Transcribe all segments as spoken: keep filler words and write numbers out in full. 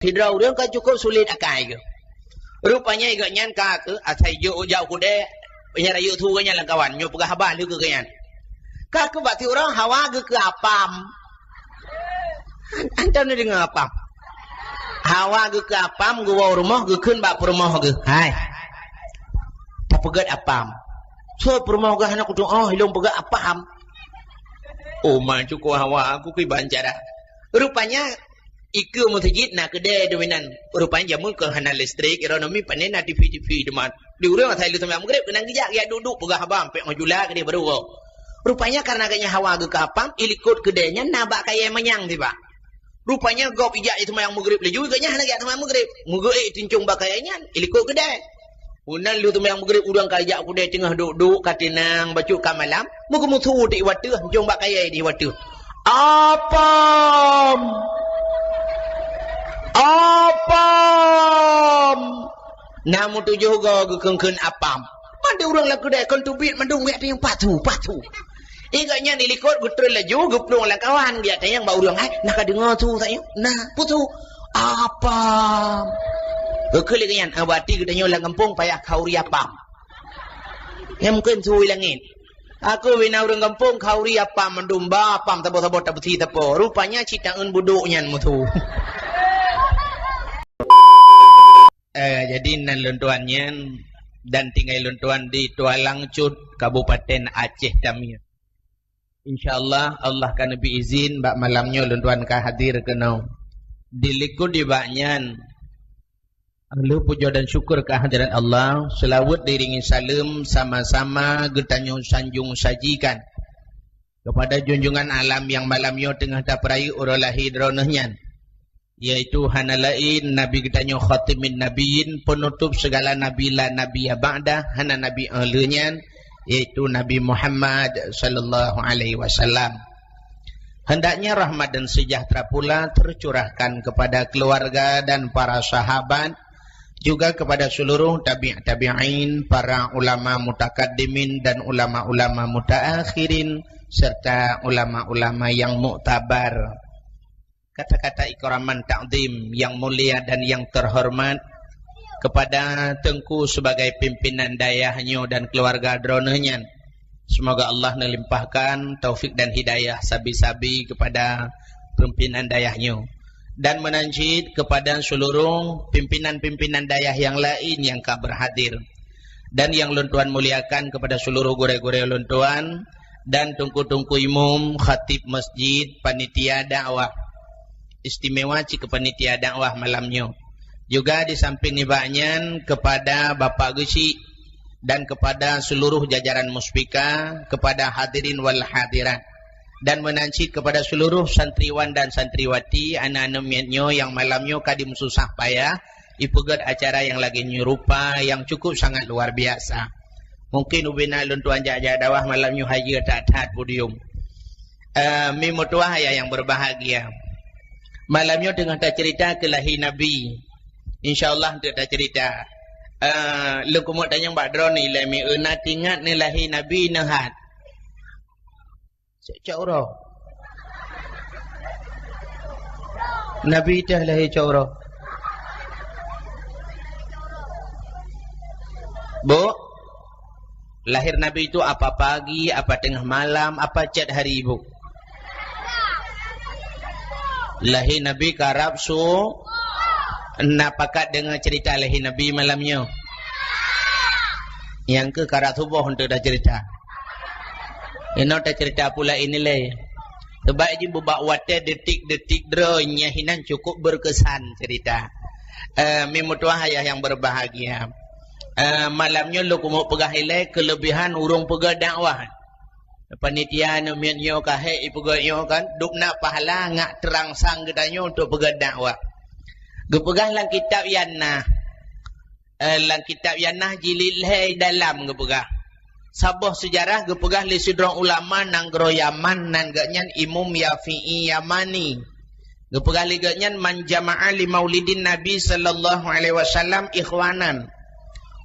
Sidroe ureuëng ka cukup sulet akai geuh. Rupanya gobnyan ka keuh asai jok jak u keudè, nyang rayeuk su gobnyan lam kawan, nyoe peugah haba lheueh keu gobnyan. Ka keuh bak sidroe hawa geuh keu apam. Antam na deungoe apam? Hawa geuh keu apam, geuwoe u rumoh, geukheun bak peurumoh geuh, "Hai, tapeugét apam." Soe peurumoh geuh hana kutu'oh, ilôn peugét apam. Oh, ma cukup hawa aku kiban cara. Rupanya, ikeue meuseujid na keudè dominan. Rupanya jameun keuh hana listrik, ironomi pané na T V-T V teuma. Di ureuëng asai lheueh seumayang Maghrib, keunan geujak, geujak duek-duek peugah haba, pek ngon jula keudéh baru. Rupanya karena gobnyan hawa geuh keu apam, ilikot keudè nyan na bak kayèe manyang sibak. Rupanya gob ijak jiseumayang Maghrib laju, gobnyan hana geujak seumayang Maghrib. Meugeue-ék teuncong bak kayèe nyan, ilikot keudè. Meunan lheueh seumayang Maghrib, ureuëng ka ijak u keudè teungoh duek-duek ka teunang, bacut ka malam, meugeumeusu di wateuh, teuncong bak kayèe di wateuh. Apam! Apam! Na meutujoh goe geukheun-kheun apam. Mandum ureuëng lam keudè kon teubiet mandum, geujak tanyong, "Pat su, pat su?" Ingat nyan ilikot geutreun laju geuplueng lam kawan, geujak tanyong bak ureuëng, "Hai, na ka deungoe su tanyoe?" "Na, peue su?" "Apam." Geukheun lé gobnyan, "Ah, berarti geutanyoe lam gampông payah khauri apam." Nyan mungken su i langét. Aku bina ureuëng gampông khauri apam mandum, ba apam saboh-saboh tabeusi sapo. Rupanya cit taeun budok nyan meusu. Eh, jadi nan lôn tuan nyan dan tinggai lôn tuan di Tualang Cut, Kabupaten Aceh Tamiang. Insya Allah, Allah ka neubri izin bak malam nyoe lôn tuan ka hadir keunoe. Dilikot di bak nyan, lheueh pujoe dan syukur keu hadirat Allah, seulaweuet diiringi saleuem sama-sama geutanyoe sanjong sajikan kepada junjungan alam nyang malam nyoe teungoh tapeurayeuk uroe lahé droeneuh nyan, yaitu hana laén Nabi geutanyoe Khatimin Nabiyyin, peunutôb sigala nabi la nabiyya ba'dah, hana nabi 'oh lheueh nyan, yaitu Nabi Muhammad sallallahu alaihi wasallam. Hendaknya rahmat dan sejahtera pula tercurahkan kepada keluarga dan para sahabat, juga kepada seluruh tabi' tabi'in, para ulama mutakaddimin dan ulama-ulama mutaakhirin, serta ulama-ulama yang muktabar. Kata-kata ikraman takzim yang mulia dan yang terhormat kepada Teungku sebagai pimpinan dayah nyoe dan keluarga droeneuh nyan. Semoga Allah melimpahkan taufik dan hidayah sabe-sabe kepada pimpinan dayah nyoe dan meunan cit kepada seluruh pimpinan-pimpinan dayah yang lain yang ka berhadir. Dan yang lôn tuan muliakan kepada seluruh gurée-gurée lôn tuan dan teungku-teungku imum, khatib masjid, panitia dakwah. Istimewa cit keu panitia dakwah malam nyoe. Juga di samping nibak nyan kepada Bapak Geuchik dan kepada seluruh jajaran Muspika, kepada hadirin wal hadirat. Dan meunan cit kepada seluruh santriwan dan santriwati, aneuk-aneuk miet nyoe nyang malam nyoe ka dimeususah payah, ipeugét acara nyang lagée nyoe rupa nyang cukup sangat luar biasa. Mungken ubena lôn tuan jak-jak dakwah malam nyoe hayeue that-that podium. Eh, mi meutuah ayah nyang berbahagia. Malam nyoe teungoh tacerita keu lahé Nabi. Insya Allah teuk tacerita. Eh, lôn keumeung tanyong bak droeneuh ilée mi, na teuingat neuh lahé Nabi neuh hat? Cok, cok uroe. Nabi teuh lahé cok uroe. Bu, lahir Nabi itu apa pagi, apa tengah malam, apa chat hari, Bu? Lahé Nabi karab su-, na pakat deungoe cerita lahé Nabi malam nyoe? Nyang keuh karab suboh untuk tacerita. Inoe tacerita pula ini lé. Sebab jih bubak watée detik-detik droe nyan hinan cukup berkesan cerita. Eh, mi meutuah ayah nyang berbahagia. Eh, malam nyoe lôn keumeung peugah ilée kelebihan ureuëng peugét dakwah. Panitia nyoe miet nyoe ka hék ipeugét nyoe kan, dub na pahala ngat teurangsang geutanyoe untuk peugét dakwah. Geupeugah lam kitab Yannah, eh, lam kitab Yannah jilid lhée dalam geupeugah. Saboh seujarah geupeugah lé sidroe ulama nanggroe Yaman nan geuhnyan Imum Yafi'i Yamani. Geupeugah lé geuhnyan, "Man jama'a li maulidin Nabi sallallahu alaihi wasallam ikhwanan,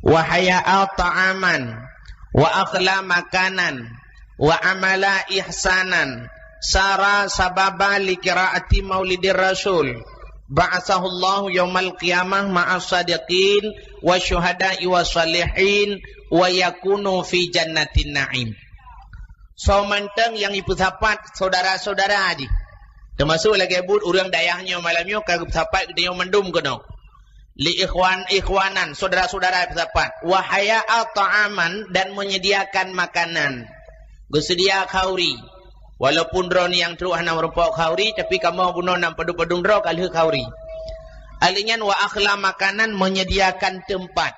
wa haya'a ta'aman, wa akhla makanan, wa amala ihsanan, sara sababa li qiraati maulidir rasul." Ba'atsahullahu yaumal qiyamah ma'as shadiqin wa syuhada'i wa shalihin wa yakunu fi jannatin na'im. Soe mantong nyang jipeusapat syedara-syedara jih. Teumasok lagée buet ureuëng dayah nyoe malam nyoe ka geupeusapat geutanyoe mandum keunoe. Li ikhwan, ikhwanan, syedara-syedara jipeusapat. Wa haya'a ta'aman, dan menyediakan makanan. Geuseudia khauri. Walaupun droeneuh nyang trok hana meurumpok khauri, tapi kamoe bunoe nyang padum-padum droe ka lheueh khauri. Ahli nyan wa akhla makanan, menyediakan tempat.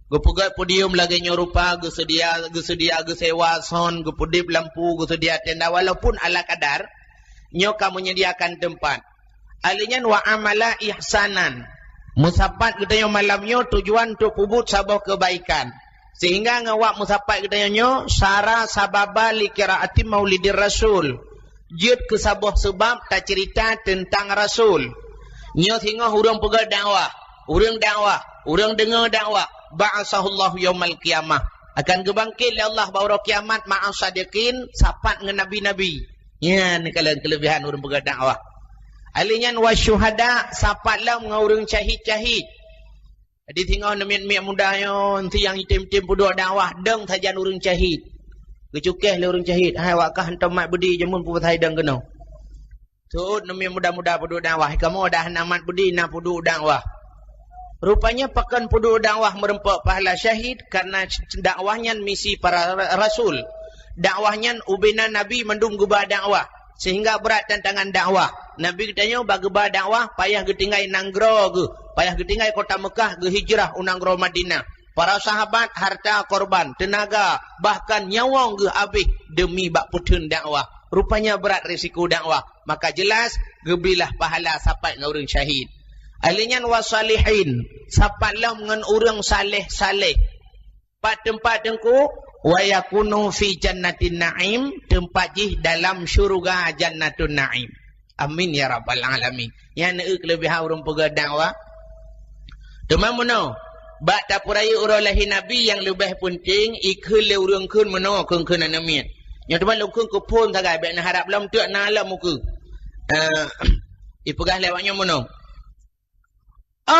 Geupeugét podium lagée nyoe rupa, geuseudia, geuseudia geusewa sound, geupeudeb lampu, geuseudia tenda, walaupun ala kadar, nyoe ka menyediakan tempat. Ahli nyan wa amala ihsanan. Meusapat geutanyoe malam nyoe tujuan untuk peubuet saboh keubaikan. Sehingga ngon wak meusapat geutanyoe nyoe, sara sababa li qiraati maulidir rasul. Jeuet keu saboh seubab taceurita teuntang Rasul. Nyoe singoh ureuëng peugét dakwah, ureuëng dakwah, ureuëng deungoe dakwah, ba'atsahullahu yaumal qiyamah. Akan geubangkét lé Allah bak uroe kiamat ma'as shadiqin, sapat ngon nabi-nabi. Nyan kalon keuleubihan ureuëng peugét dakwah. Ahli nyan wa syuhada, sapat lom ngon ureuëng syahid-syahid. Jadi singoh neumiet-miet muda nyoe, enti nyang item-item peuduek dakwah, dong sajan ureuëng syahid. Geucukéh lé ureuëng syahid, hai awak kah hantom mat beudi jameun peue pasai dong keunoe. Seuôt neumiet muda-muda peuduek dakwah, kamoe dah na mat beudi na peuduek dakwah. Rupanya pakon peuduek dakwah meurumpok pahala syahid, karena dakwah nyan misi para ra-, rasul. Dakwah nyan ubena nabi mandum geuba dakwah. Sehingga brat tantangan dakwah. Nabi geutanyoe bak geuba dakwah payah geutinggai nanggroe geuh, payah geutinggai kota Meukah geuhijrah u nanggroe Madinah. Para sahabat harta korban, teunaga, bahkan nyawöng geuh abéh deumi bak peutheun dakwah. Rupanya brat risiko dakwah, maka jelas geubilah pahala sapat ngon ureuëng syahid. Ahli nyan wa salihin, sapat lom ngon ureuëng saleh-saleh. Pat teumpat teungku, wa yakunu fi jannatin na'im, teumpat jih dalam syuruga jannatun na'im. Amin ya rabbal alamin. Nyan eu keuleubihan ureuëng peugét dakwah. Teuma meunoe, bak tapeurayeuk uroe lahé Nabi nyang leubeh peunteng, ikheun lé ureuëng kheun meunoe kheun-kheun aneuk miet. Nyoe teuma lôn kheun keu phon sagai, bék neuharab lom teuk na lom ukeue. Eh, ipeugah lé awak nyoe meunoe. Oh,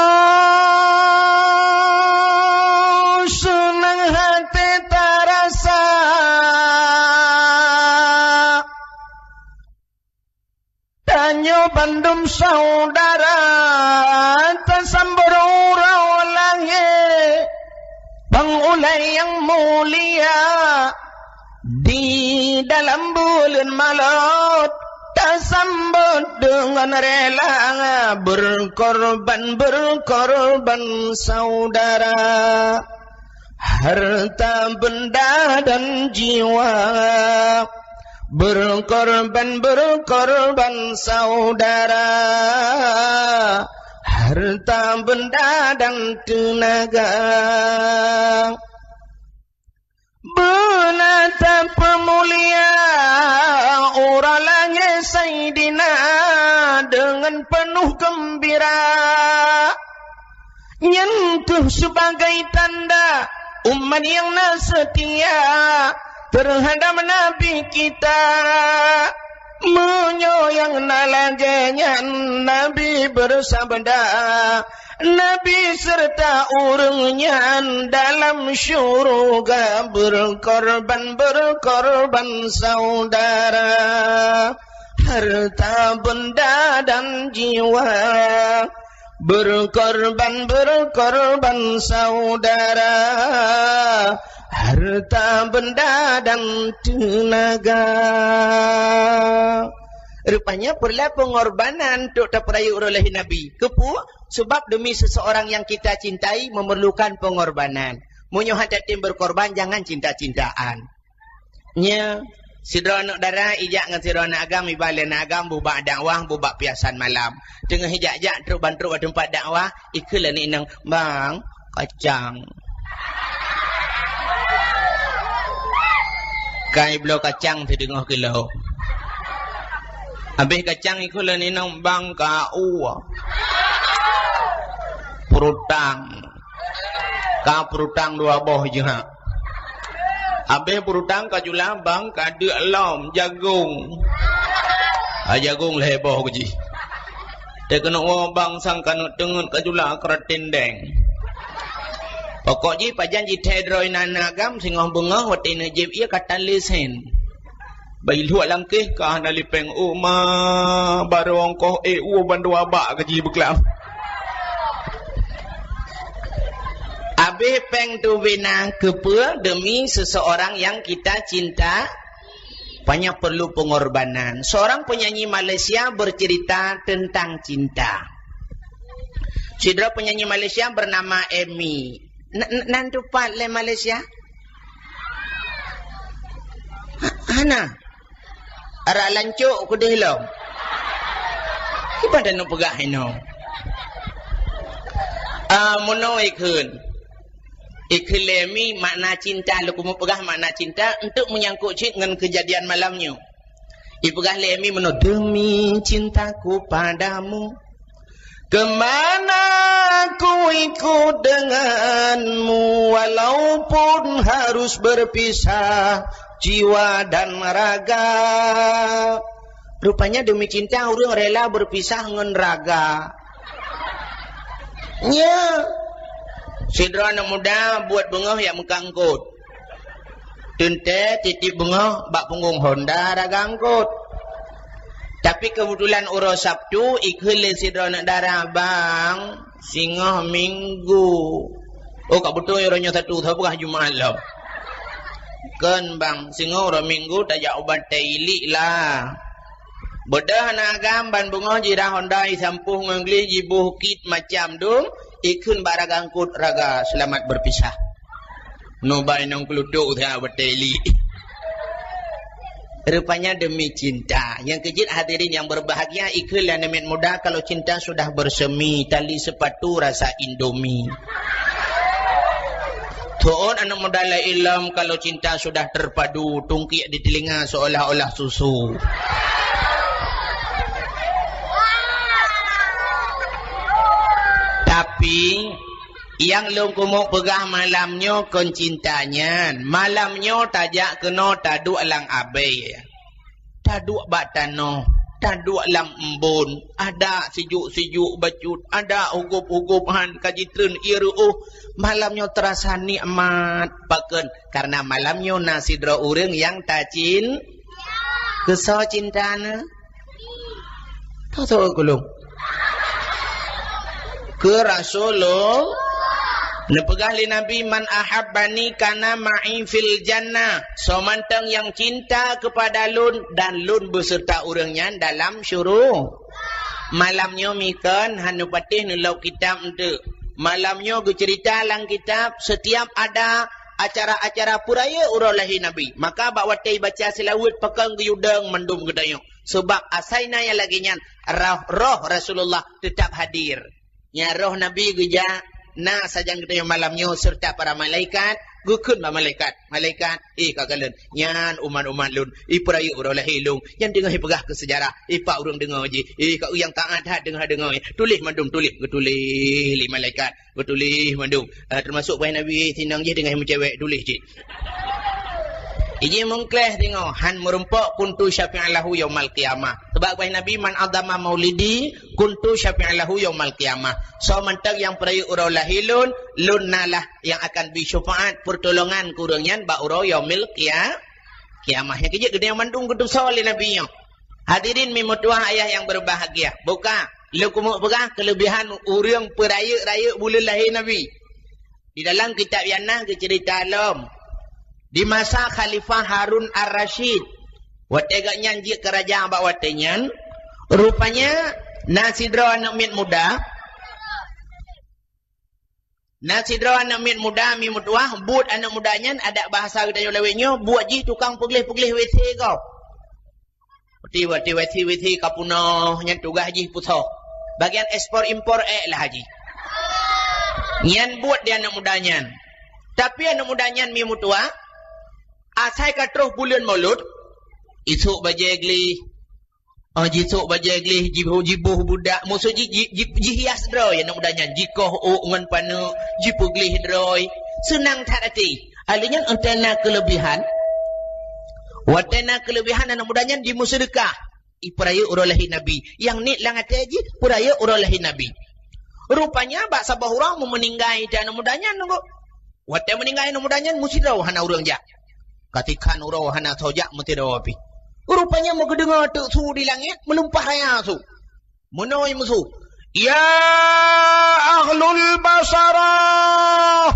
seunang haté tarasa, tanyoe bandum saudara tasambot uroe lahé. Bang ulée nyang mulia, di dalam buleuen malot, tasambot deungon rela, berkorban-berkorban saudara, harta benda dan jiwa. Berkorban-berkorban saudara, harta benda dan teunaga. Beuna tapeumulia uroe lahé Saidina deungon peunoh geumbira. Nyan kheueh sibagai tanda umat nyang na seutia teuhadab Nabi kita. Meunyoe nyang na lagée nyan, Nabi beusabda, Nabi seureuta ureuëng nyan dalam syuruga, berkorban-berkorban saudara, harta benda dan jiwa. Berkorban-berkorban saudara, harta benda dan teunaga. Rupanya peureulée peungorbanan untuk tapeurayeuk uroe lahé Nabi. Keupeue? Sebab demi seseorang yang kita cintai memerlukan pengorbanan. Meunyoe hana tem berkorban, jangan cinta-cintaan. Nyoe, sidroe aneuk dara ijak ngon sidroe aneuk agam, iba lé aneuk agam bubak dakwah, bubak piasan malam. Teungoh ijak-jak trok ban trok bak teumpat dakwah, ikheun lé aneuk inong, "Bang, kacang." Kai bloe kacang sideungoh kilo. Habéh kacang ikheun lé aneuk inong, "Bang, kau." Peurutang. Ka peurutang dua boh jeuhak. Habéh peurutang ka jula, bang, ka deuk lom jagong. Ha, jagong lhée boh keu jih. Teukeunok woe bang sang keuneuk teungeut ka julak keuratin deng. Pokok jih pajan jithèe droe na agam singoh beungoh watèe neujieb ié ka tan lé sèn. Bai luek langkéh ka hana lé pèng uma barô ongkoh ék ueh bandua bak ka jih beuklam. Abéh pèng tubena keupeue demi seseorang yang kita cinta. Banyak perlu pengorbanan. Seorang penyanyi Malaysia bercerita tentang cinta. Sidroe penyanyi Malaysia bernama Emi. N-, n-, nan tupat lé Malaysia? Ha-, hana. Arak lancok keudeh lom. Kiban dan peugah inoe. Ah, meunoe ikheun. Ikheun lé Emi makna cinta, lôn keumeung peugah makna cinta untuk menyangkut cit ngon kejadian malam nyoe. Ipeugah lé Emi meunoe, "Demi cintaku padamu, kemana ku ikut denganmu, walaupun harus berpisah jiwa dan raga." Rupanya demi cinta ureuëng rela berpisah ngon raga. Nya. Sidroe aneuk muda buet beungoh jak meukat eungkôt. Teuntèe tieb-tieb beungoh bak punggong honda raga eungkôt. Tapi keubeutulan uroe Sabtu, ikheun lé sidroe aneuk dara, "Bang, singoh Minggu." "Oh, ka beutôi uroe nyoe Sabtu, soe peugah Jumat lom?" "Kon, Bang, singoh uroe Minggu tajak u Batèe Iliek lah." Beudôh aneuk agam ban beungoh jirah honda, isampôh ngon gleh, jiboh kit macam dum, ikheun bak raga eungkôt, "Raga, selamat berpisah." Nubai nong keulutuk usaha Batèe Iliek. Rupanya demi cinta. Nyang keujeuet hadirin yang berbahagia, ikheun lé aneuk miet muda, kalau cinta sudah bersemi, tali sepatu rasa Indomie. Tu'on aneuk muda lé ilom, kalau cinta sudah terpadu, tungkiek di telinga seolah-olah susu. Tapi, nyang lôn keumeung peugah malam nyoe kon cinta nyan. Malam nyoe tajak keunoe taduek lam abèe. Taduek bak tanoh, taduek lam embôn, adak sijuek-sijuek bacut, adak hugôp-hugôp han ka jitreun ié reuôh. Malam nyoe teurasa nikmat. Pakon? Karena malam nyoe na sidroe ureuëng nyang tacin-, keu soe cinta neuh? Tho-tho keu lôn. Keu Rasulullah. Neupeugah lé Nabi, "Man ahabbani kana ma'i fil jannah." Soe mantong nyang cinta kepada lôn dan lôn beserta ureuëng nyan dalam syuru-, malam nyoe mikon han neupatéh neulok kitab eunteuk. Malam nyoe geuceurita lam kitab, setiap ada acara-acara peurayeuk uroe lahé Nabi. Maka bak watèe baca seulaweuet pakon geuyue dong mandum geutanyoe. Sebab asai na nyang lagèe nyan, roh, roh Rasulullah teutap hadir. Nyan roh Nabi geujak, na sajan geutanyoe malam nyoe serta para malaikat, geukheun bak malaikat, "Malaikat, eh, ka kalon, nyan umat-umat lôn, eh, peurayeuk uroe lahé lôn, nyan teungoh ipeugah keu seujarah, eh, pat ureuëng deungoe jih, eh, ka ureuëng nyang taát that deungoe-deungoe, tuléh mandum, tuléh." Geutuléh lé malaikat. Geutuléh mandum. Ah, teumasok paih Nabi, sinong jih teungoh meucewek, tuléh cit. Ijih meukleh singoh, han meurumpok, "Kuntu syafi'an lahu yaumal qiyamah." Sabab paih Nabi, "Man azama maulidi, kuntu syafi'an lahu yaumal qiyamah." Soe mantong nyang peurayeuk uroe lahé lôn, lôn na lah nyang akan bri syeufaat, peurtolongan keu ureuëng nyan bak uroe yaumil qia-, qiyamah. Nyang keujeuet geutanyoe mandum geutusoe lé Nabi nyoe. Hadirin mimeutuwah ayah nyang berbahagia. Buka, lôn keumeung peugah keuleubihan ureuëng peurayeuk-rayeuk buleuen lahé Nabi. Di dalam kitab Yana geuceurita lom, di masa Khalifah Harun Ar-Rasyid, watèe gobnyan jeuet keu raja bak watèe nyan, rupanya na sidroe aneuk miet muda, na sidroe aneuk miet muda mimeutuwah, buet aneuk muda nyan, adak bahasa geutanyoe lawét nyoe, buet jih tukang peugleh-peugleh W C gob. Watèe, watèe W C, W C ka peunoh, nyan tugaih jih peusoh. Bagian ekspor impor ék lah jih. Nyan buet di aneuk muda nyan. Tapi aneuk muda nyan mimeutuwah, asai ka troh buleuen Maulud, isôk bajèe gleh, ah, jisôk bajèe gleh, jiboh, jiboh budak, maksud jih, ji-, ji-, jihias droe aneuk muda nyan, jikoh ôk ngon paneuk, jipeugleh droe. Seunang that até. Ahli nyan watèe na keuleubihan, watèe na keuleubihan aneuk muda nyan jimeuseudeukah. Ipeurayeuk uroe lahé Nabi. Nyang niet lam até jih, peurayeuk uroe lahé Nabi. Rupanya bak saboh uroe meumeuninggai aneuk muda nyan nunggu. Watée meuninggai aneuk muda nyan, meusidroe hana ureuëng jak. Katikhan uroe hana soe jak, meusidroe pih. Rupanya meugeudeungoe teuk su di langét, meulumpah raya su. Meunoe meusu, "Ya ahlul basarah,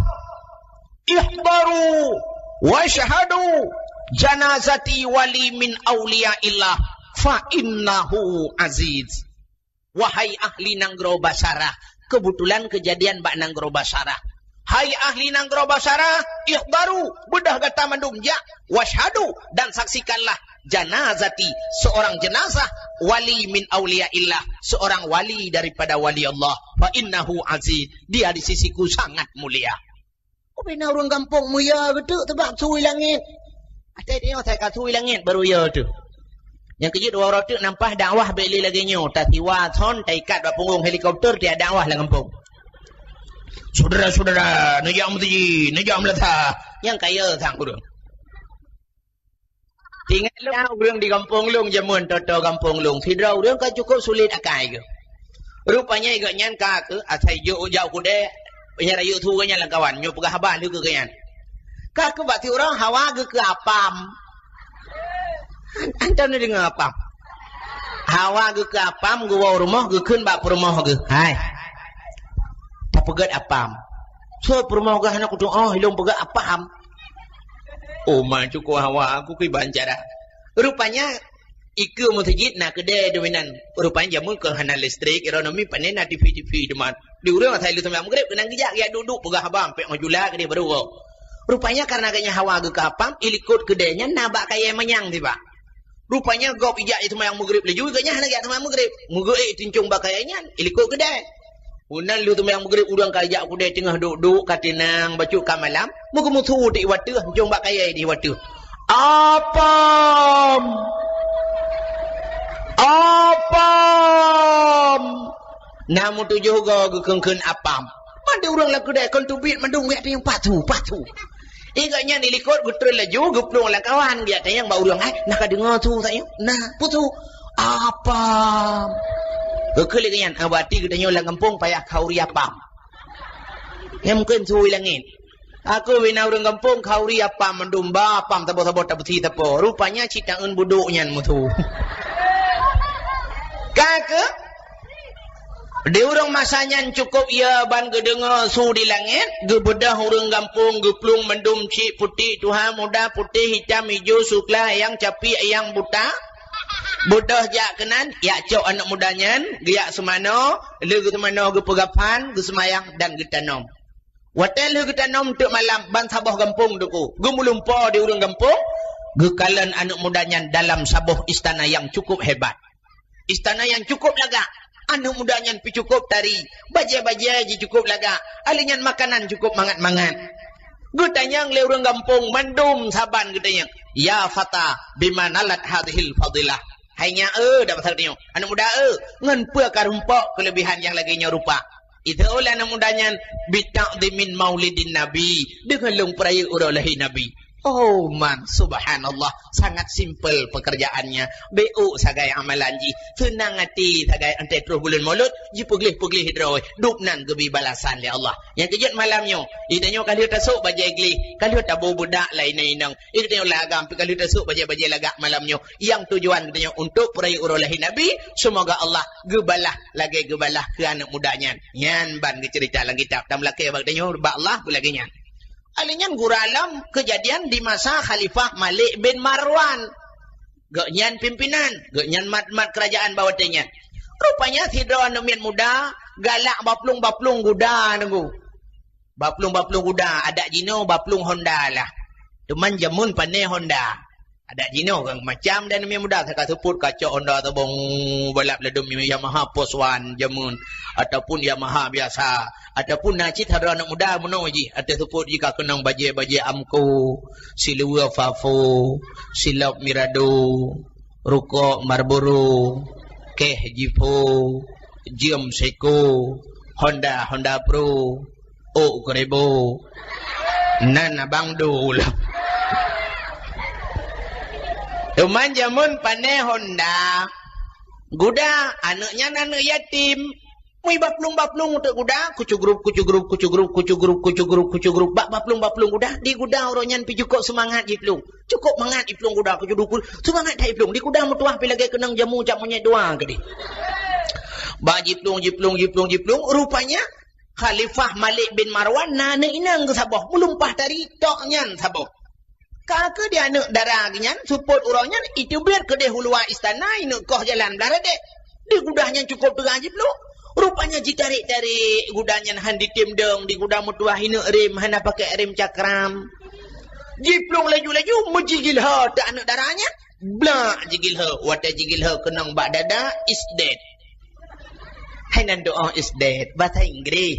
ihdaru wasyhadu, janazati wali min auliyaillah, fa innahu aziz." Wahai ahli nanggroe Basarah, keubeutulan keujadian bak nanggroe Basarah. Hai ahli nanggroe Basarah, ihdaru, beudôh gata mandum jak, wasyhadu, dan saksikanlah, janazati, seorang jenazah, wali min auliyaillah, seorang wali daripada wali Allah, fa innahu aziz, dia di sisiku sangat mulia. Ubena ureuëng gampông mulia geuteuk teubak su di langét. Até tanyoe sai ka su di langét baru ya teuh. Nyang keujeuet dua uroe teuk nampah dakwah bék lé lagée nyoe, tasiwa thon taikat bak punggong helikopter tiak dakwah lam gampông. Syedara-syedara, neujak meuseujid, neujak meulasah. Nyang kaya sang ureuëng. Tingat lôn ureuëng di gampông lôn jameun, toto gampông lôn. Sidroe ureuëng ka cukup sulet akai geuh. Rupanya gobnyan ka keuh asai jok jak u keudè, nyang rayeuk su gobnyan lam kawan, nyoe peugah haba lheueh keu gobnyan. Ka keuh bak siuroe hawa geuh keu apam. An-, antom neudeungoe apam. Hawa geuh keu apam, geuwoe u rumoh, geukheun bak peurumoh geuh, "Hai, tapeugét apam." "Soe peurumoh geuh hana kutuoh, ilôn peugét apam." Oh, ma cukup hawa aku kiban cara. Rupanya, ikeue meuseujid na keudè dominan. Rupanya jameun keuh hana listrik, ironomi pané na T V-T V teuma. Di ureuëng asai lheueh seumayang Maghrib, keunan geujak, geujak duek-duek, peugah haba, pek ngon jula keudeh baru woe. Rupanya karena gobnyan hawa geuh keu apam, ilikot keudè nyan na bak kayèe manyang sibak. Rupanya gob ijak jiseumayang Maghrib laju, gobnyan hana geujak seumayang Maghrib. Meugeuék teuncong bak kayèe nyan, ilikot keudè. Meunan lheueh seumayang Maghrib, ureuëng ka ijak keudè teungoh duek-duek, ka tenang, bacut ka malam, meugeumeusu teuk wateuh, teuncong bak kayèe di wateuh. "Apam! Apam!" Na meutujoh goe geukheun-kheun apam. Mandum ureuëng lam keudè kon teubiet mandum geujak tanyong, "Pat su, pat su?" Ingat nyan ilikot geutrön laju geuplueng lam kawan, geujak tanyong bak ureuëng, "Hai, na ka deungoe su tanyoe?" "Na, peue su?" "Apam." Geukheun lé gobnyan, "Ah, berarti geutanyoe lam gampông payah khauri apam." Nyang mungken su di langét. Aku bina ureuëng gampông khauri apam mandum ba apam saboh-saboh tabeusi sapo. Rupanya cit taeun budok nyan meusu. Ka keuh? Di ureuëng masa nyan cukup ya ban geudeungoe su di langét, geubeudôh ureuëng gampông, geuplueng mandum cit putéh tuha, muda, putéh, hitam, ijo, sukla, ayang, capi, ayang, buta. Beudôh jak keunan, jak cok aneuk muda nyan, geujak seumanoe, lheueh geuseumanoe geupeugah phan, geuseumayang dan geutanom. Watée lheueh geutanom teuk malam ban saboh gampông teuku, geumeulumpo di ureuëng gampông, geukalon aneuk muda nyan dalam saboh istana nyang cukup hebat. Istana nyang cukup lagak, aneuk muda nyan pih cukup tari, bajée-bajée jih cukup lagak, alheuh nyan makanan cukup mangat-mangat. Geutanyong lé ureuëng gampông mandum saban geutanyong, "Ya fata, bima nalat hadhil fadilah?" Hai nyak, eh, dak pasal tanyoe, aneuk muda, eh, ngon peue ka rumpok keulebihan nyang lagée nyoe rupa? Itu oleh aneuk muda nyan, "Bita'dhimin maulidin Nabi," deungon lôn peurayeuk uroe lahé Nabi. Oh man, subhanallah, sangat simpel pekerjaannya. Bék sagai amalan jih, seunang até sagai, 'oh troh buleuen Maulud, jipeugleh-peugleh droe, dub nan geubri balasan lé Allah. Nyang keujeuet malam nyoe, geutanyoe ka lheueh tasôk bajée gleh, ka lheueh taboh beudak lam inong-inong. Geutanyoe lam agam pih ka lheueh tasôk bajée-bajée lagak malam nyoe. Nyang tujuan geutanyoe untuk peurayeuk uroe lahé Nabi, seumoga Allah geubalah lagée geubalah keu aneuk muda nyan. Nyan ban geuceurita lam kitab, dan meulakée bak geutanyoe bak Allah beulagée nyan. Alheuh nyan gura lom keujadian di masa Khalifah Malik bin Marwan. Gobnyan pimpinan, gobnyan mat-mat keurajaan bak watée nyan. Rupanya sidroe aneuk miet muda galak baplueng-baplueng guda nunggu. Baplueng-baplueng guda, adak jinoe baplueng honda lah. Teuma jameun pané honda. Adak jinoe kan macam dan aneuk miet muda, saka seupôt kacok honda saboh balap ladom Yamaha Porsche jameun, ataupun Yamaha biasa, ataupun na cit sidroe aneuk muda meunoe jih, ateueh seupôt jih ka keunong bajée-bajée Amco, siluweue Fafo, silop Mirado, rukok Marlboro, keh Zippo, jeuem Seiko, honda, Honda Pro, ôk keuribo. Nan abang dum. Teuma jameun pané honda, Guda, aneuk nyan aneuk yatim. Mui baplueng-baplueng uteuk guda, kucugrup, kucugrup, kucugrup, kucugrup, kucugrup, kucugrup, bak baplueng-baplueng guda, di guda uroe nyan pi jukok seumangat jiplueng. Cukok mangat iplueng guda, kucugrup, seumangat that iplueng. Di guda meutuah pi lagèe keunong jamu jak monyet dua keudeh. Bak jiplueng, jiplueng, jiplueng, jiplueng, rupanya Khalifah Malik bin Marwan na aneuk inong geuh saboh, meulumpah tari tok nyan saboh. Ka keuh di aneuk dara geuh nyan, seupôt uroe nyan, iteubiet keudeh u luwa istana, ineuk koh jalan blah radek. Di guda nyan cukôp teuga jiplueng. Rupanya jitarek-tarek guda nyan han jitem dong, di guda meutuah ineuk rem, hana pakèk rem cakram. Jiplueng laju-laju, meujigilho teuk aneuk dara nyan. Blak jigilho, watèe jigilho keunong bak dada, is dead. Hai nan doa is dead, bahasa Inggris.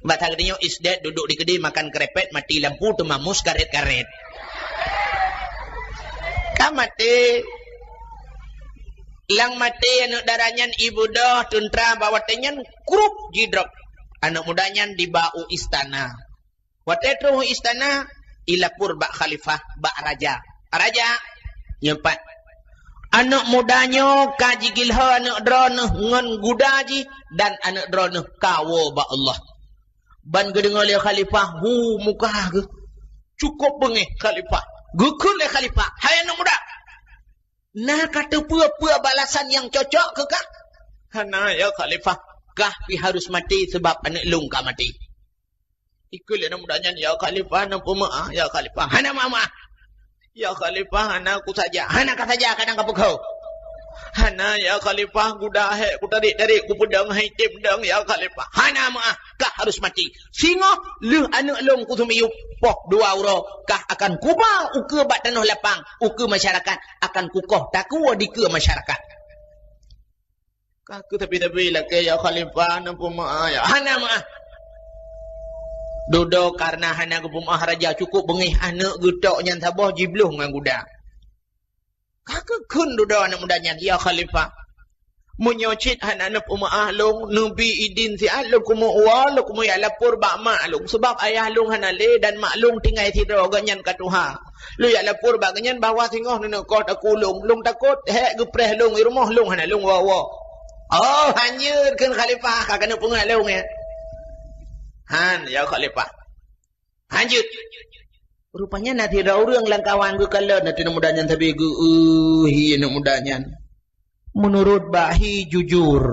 Bahasa geutanyoe is dead, duduk di keudè makan krepet, mati lampu, teumamus karet-karet. Ka maté. Lam maté aneuk dara nyan ibu doh tuntra bak watèe nyan krup jidrop. Aneuk muda nyan diba u istana. Watèe troh u istana, ilapor bak khalifah, bak raja. "Raja, nyoe pat. Aneuk muda nyoe ka jigilho aneuk droeneuh ngon guda jih dan aneuk droeneuh ka woe bak Allah." Ban geudeungoe lé khalifah, hu muka geuh. Cukôp beungéh khalifah. Geukheun lé khalifah, "Hai aneuk muda, na kateupeue-peue balasan nyang cocok keu kah?" "Hana, ya khalifah. Kah pi harus maté sabab aneuk lôn ka maté." Ikheun lé aneuk muda nyan, "Ya khalifah, na peumeu'ah, ya khalifah." "Hana meu'ah-meu'ah." "Ya khalifah, hana kusaja." "Hana kasaja, kadang kapeugah." "Hana, ya khalifah, guda hék kutarek-tarek, kupeudong hai tem dong, ya khalifah." "Hana meu'ah, kah harus maté. Singoh lheueh aneuk lôn kuseumiyueb, poh dua uroe, kah akan kuba ukeue bak tanoh lapang, ukeue masyarakat, akan kukoh takue dikeue masyarakat." Ka keuh tapi-tapi lakèe, "Ya khalifah, na peumeu'ah, ya." "Hana meu'ah." Dudoe kareuna hana geupeumeu'ah raja, cukôp beungéh aneuk geuh tok nyan saboh jibloh ngon guda. Ka keuh kheun dudoe aneuk muda nyan, "Ya khalifah, meunyoe cit hana neupeumeu'ah lôn, neubi idin siat lôn keumeung woe, lôn keumeung jak lapor bak mak lôn, sabab ayah lôn hana lé dan mak lôn tinggai sidroe, gobnyan ka tuha. Lôn jak lapor bak gobnyan bahwa singoh neuneuk koh takue lôn. Lôn takot hék geupreh lôn i rumoh lôn hana lôn woe-woe." "Oh, hanjeuet," kheun khalifah, "ka keuneuk peungeut lôn, ya." "Han, ya khalifah. Hanjeuet." Rupanya na sidroe ureueng lam kawan geukalon, na aneuk muda nyan sabe geu-, "Eh, hi aneuk muda nyan. Meunurot bak hi jujur.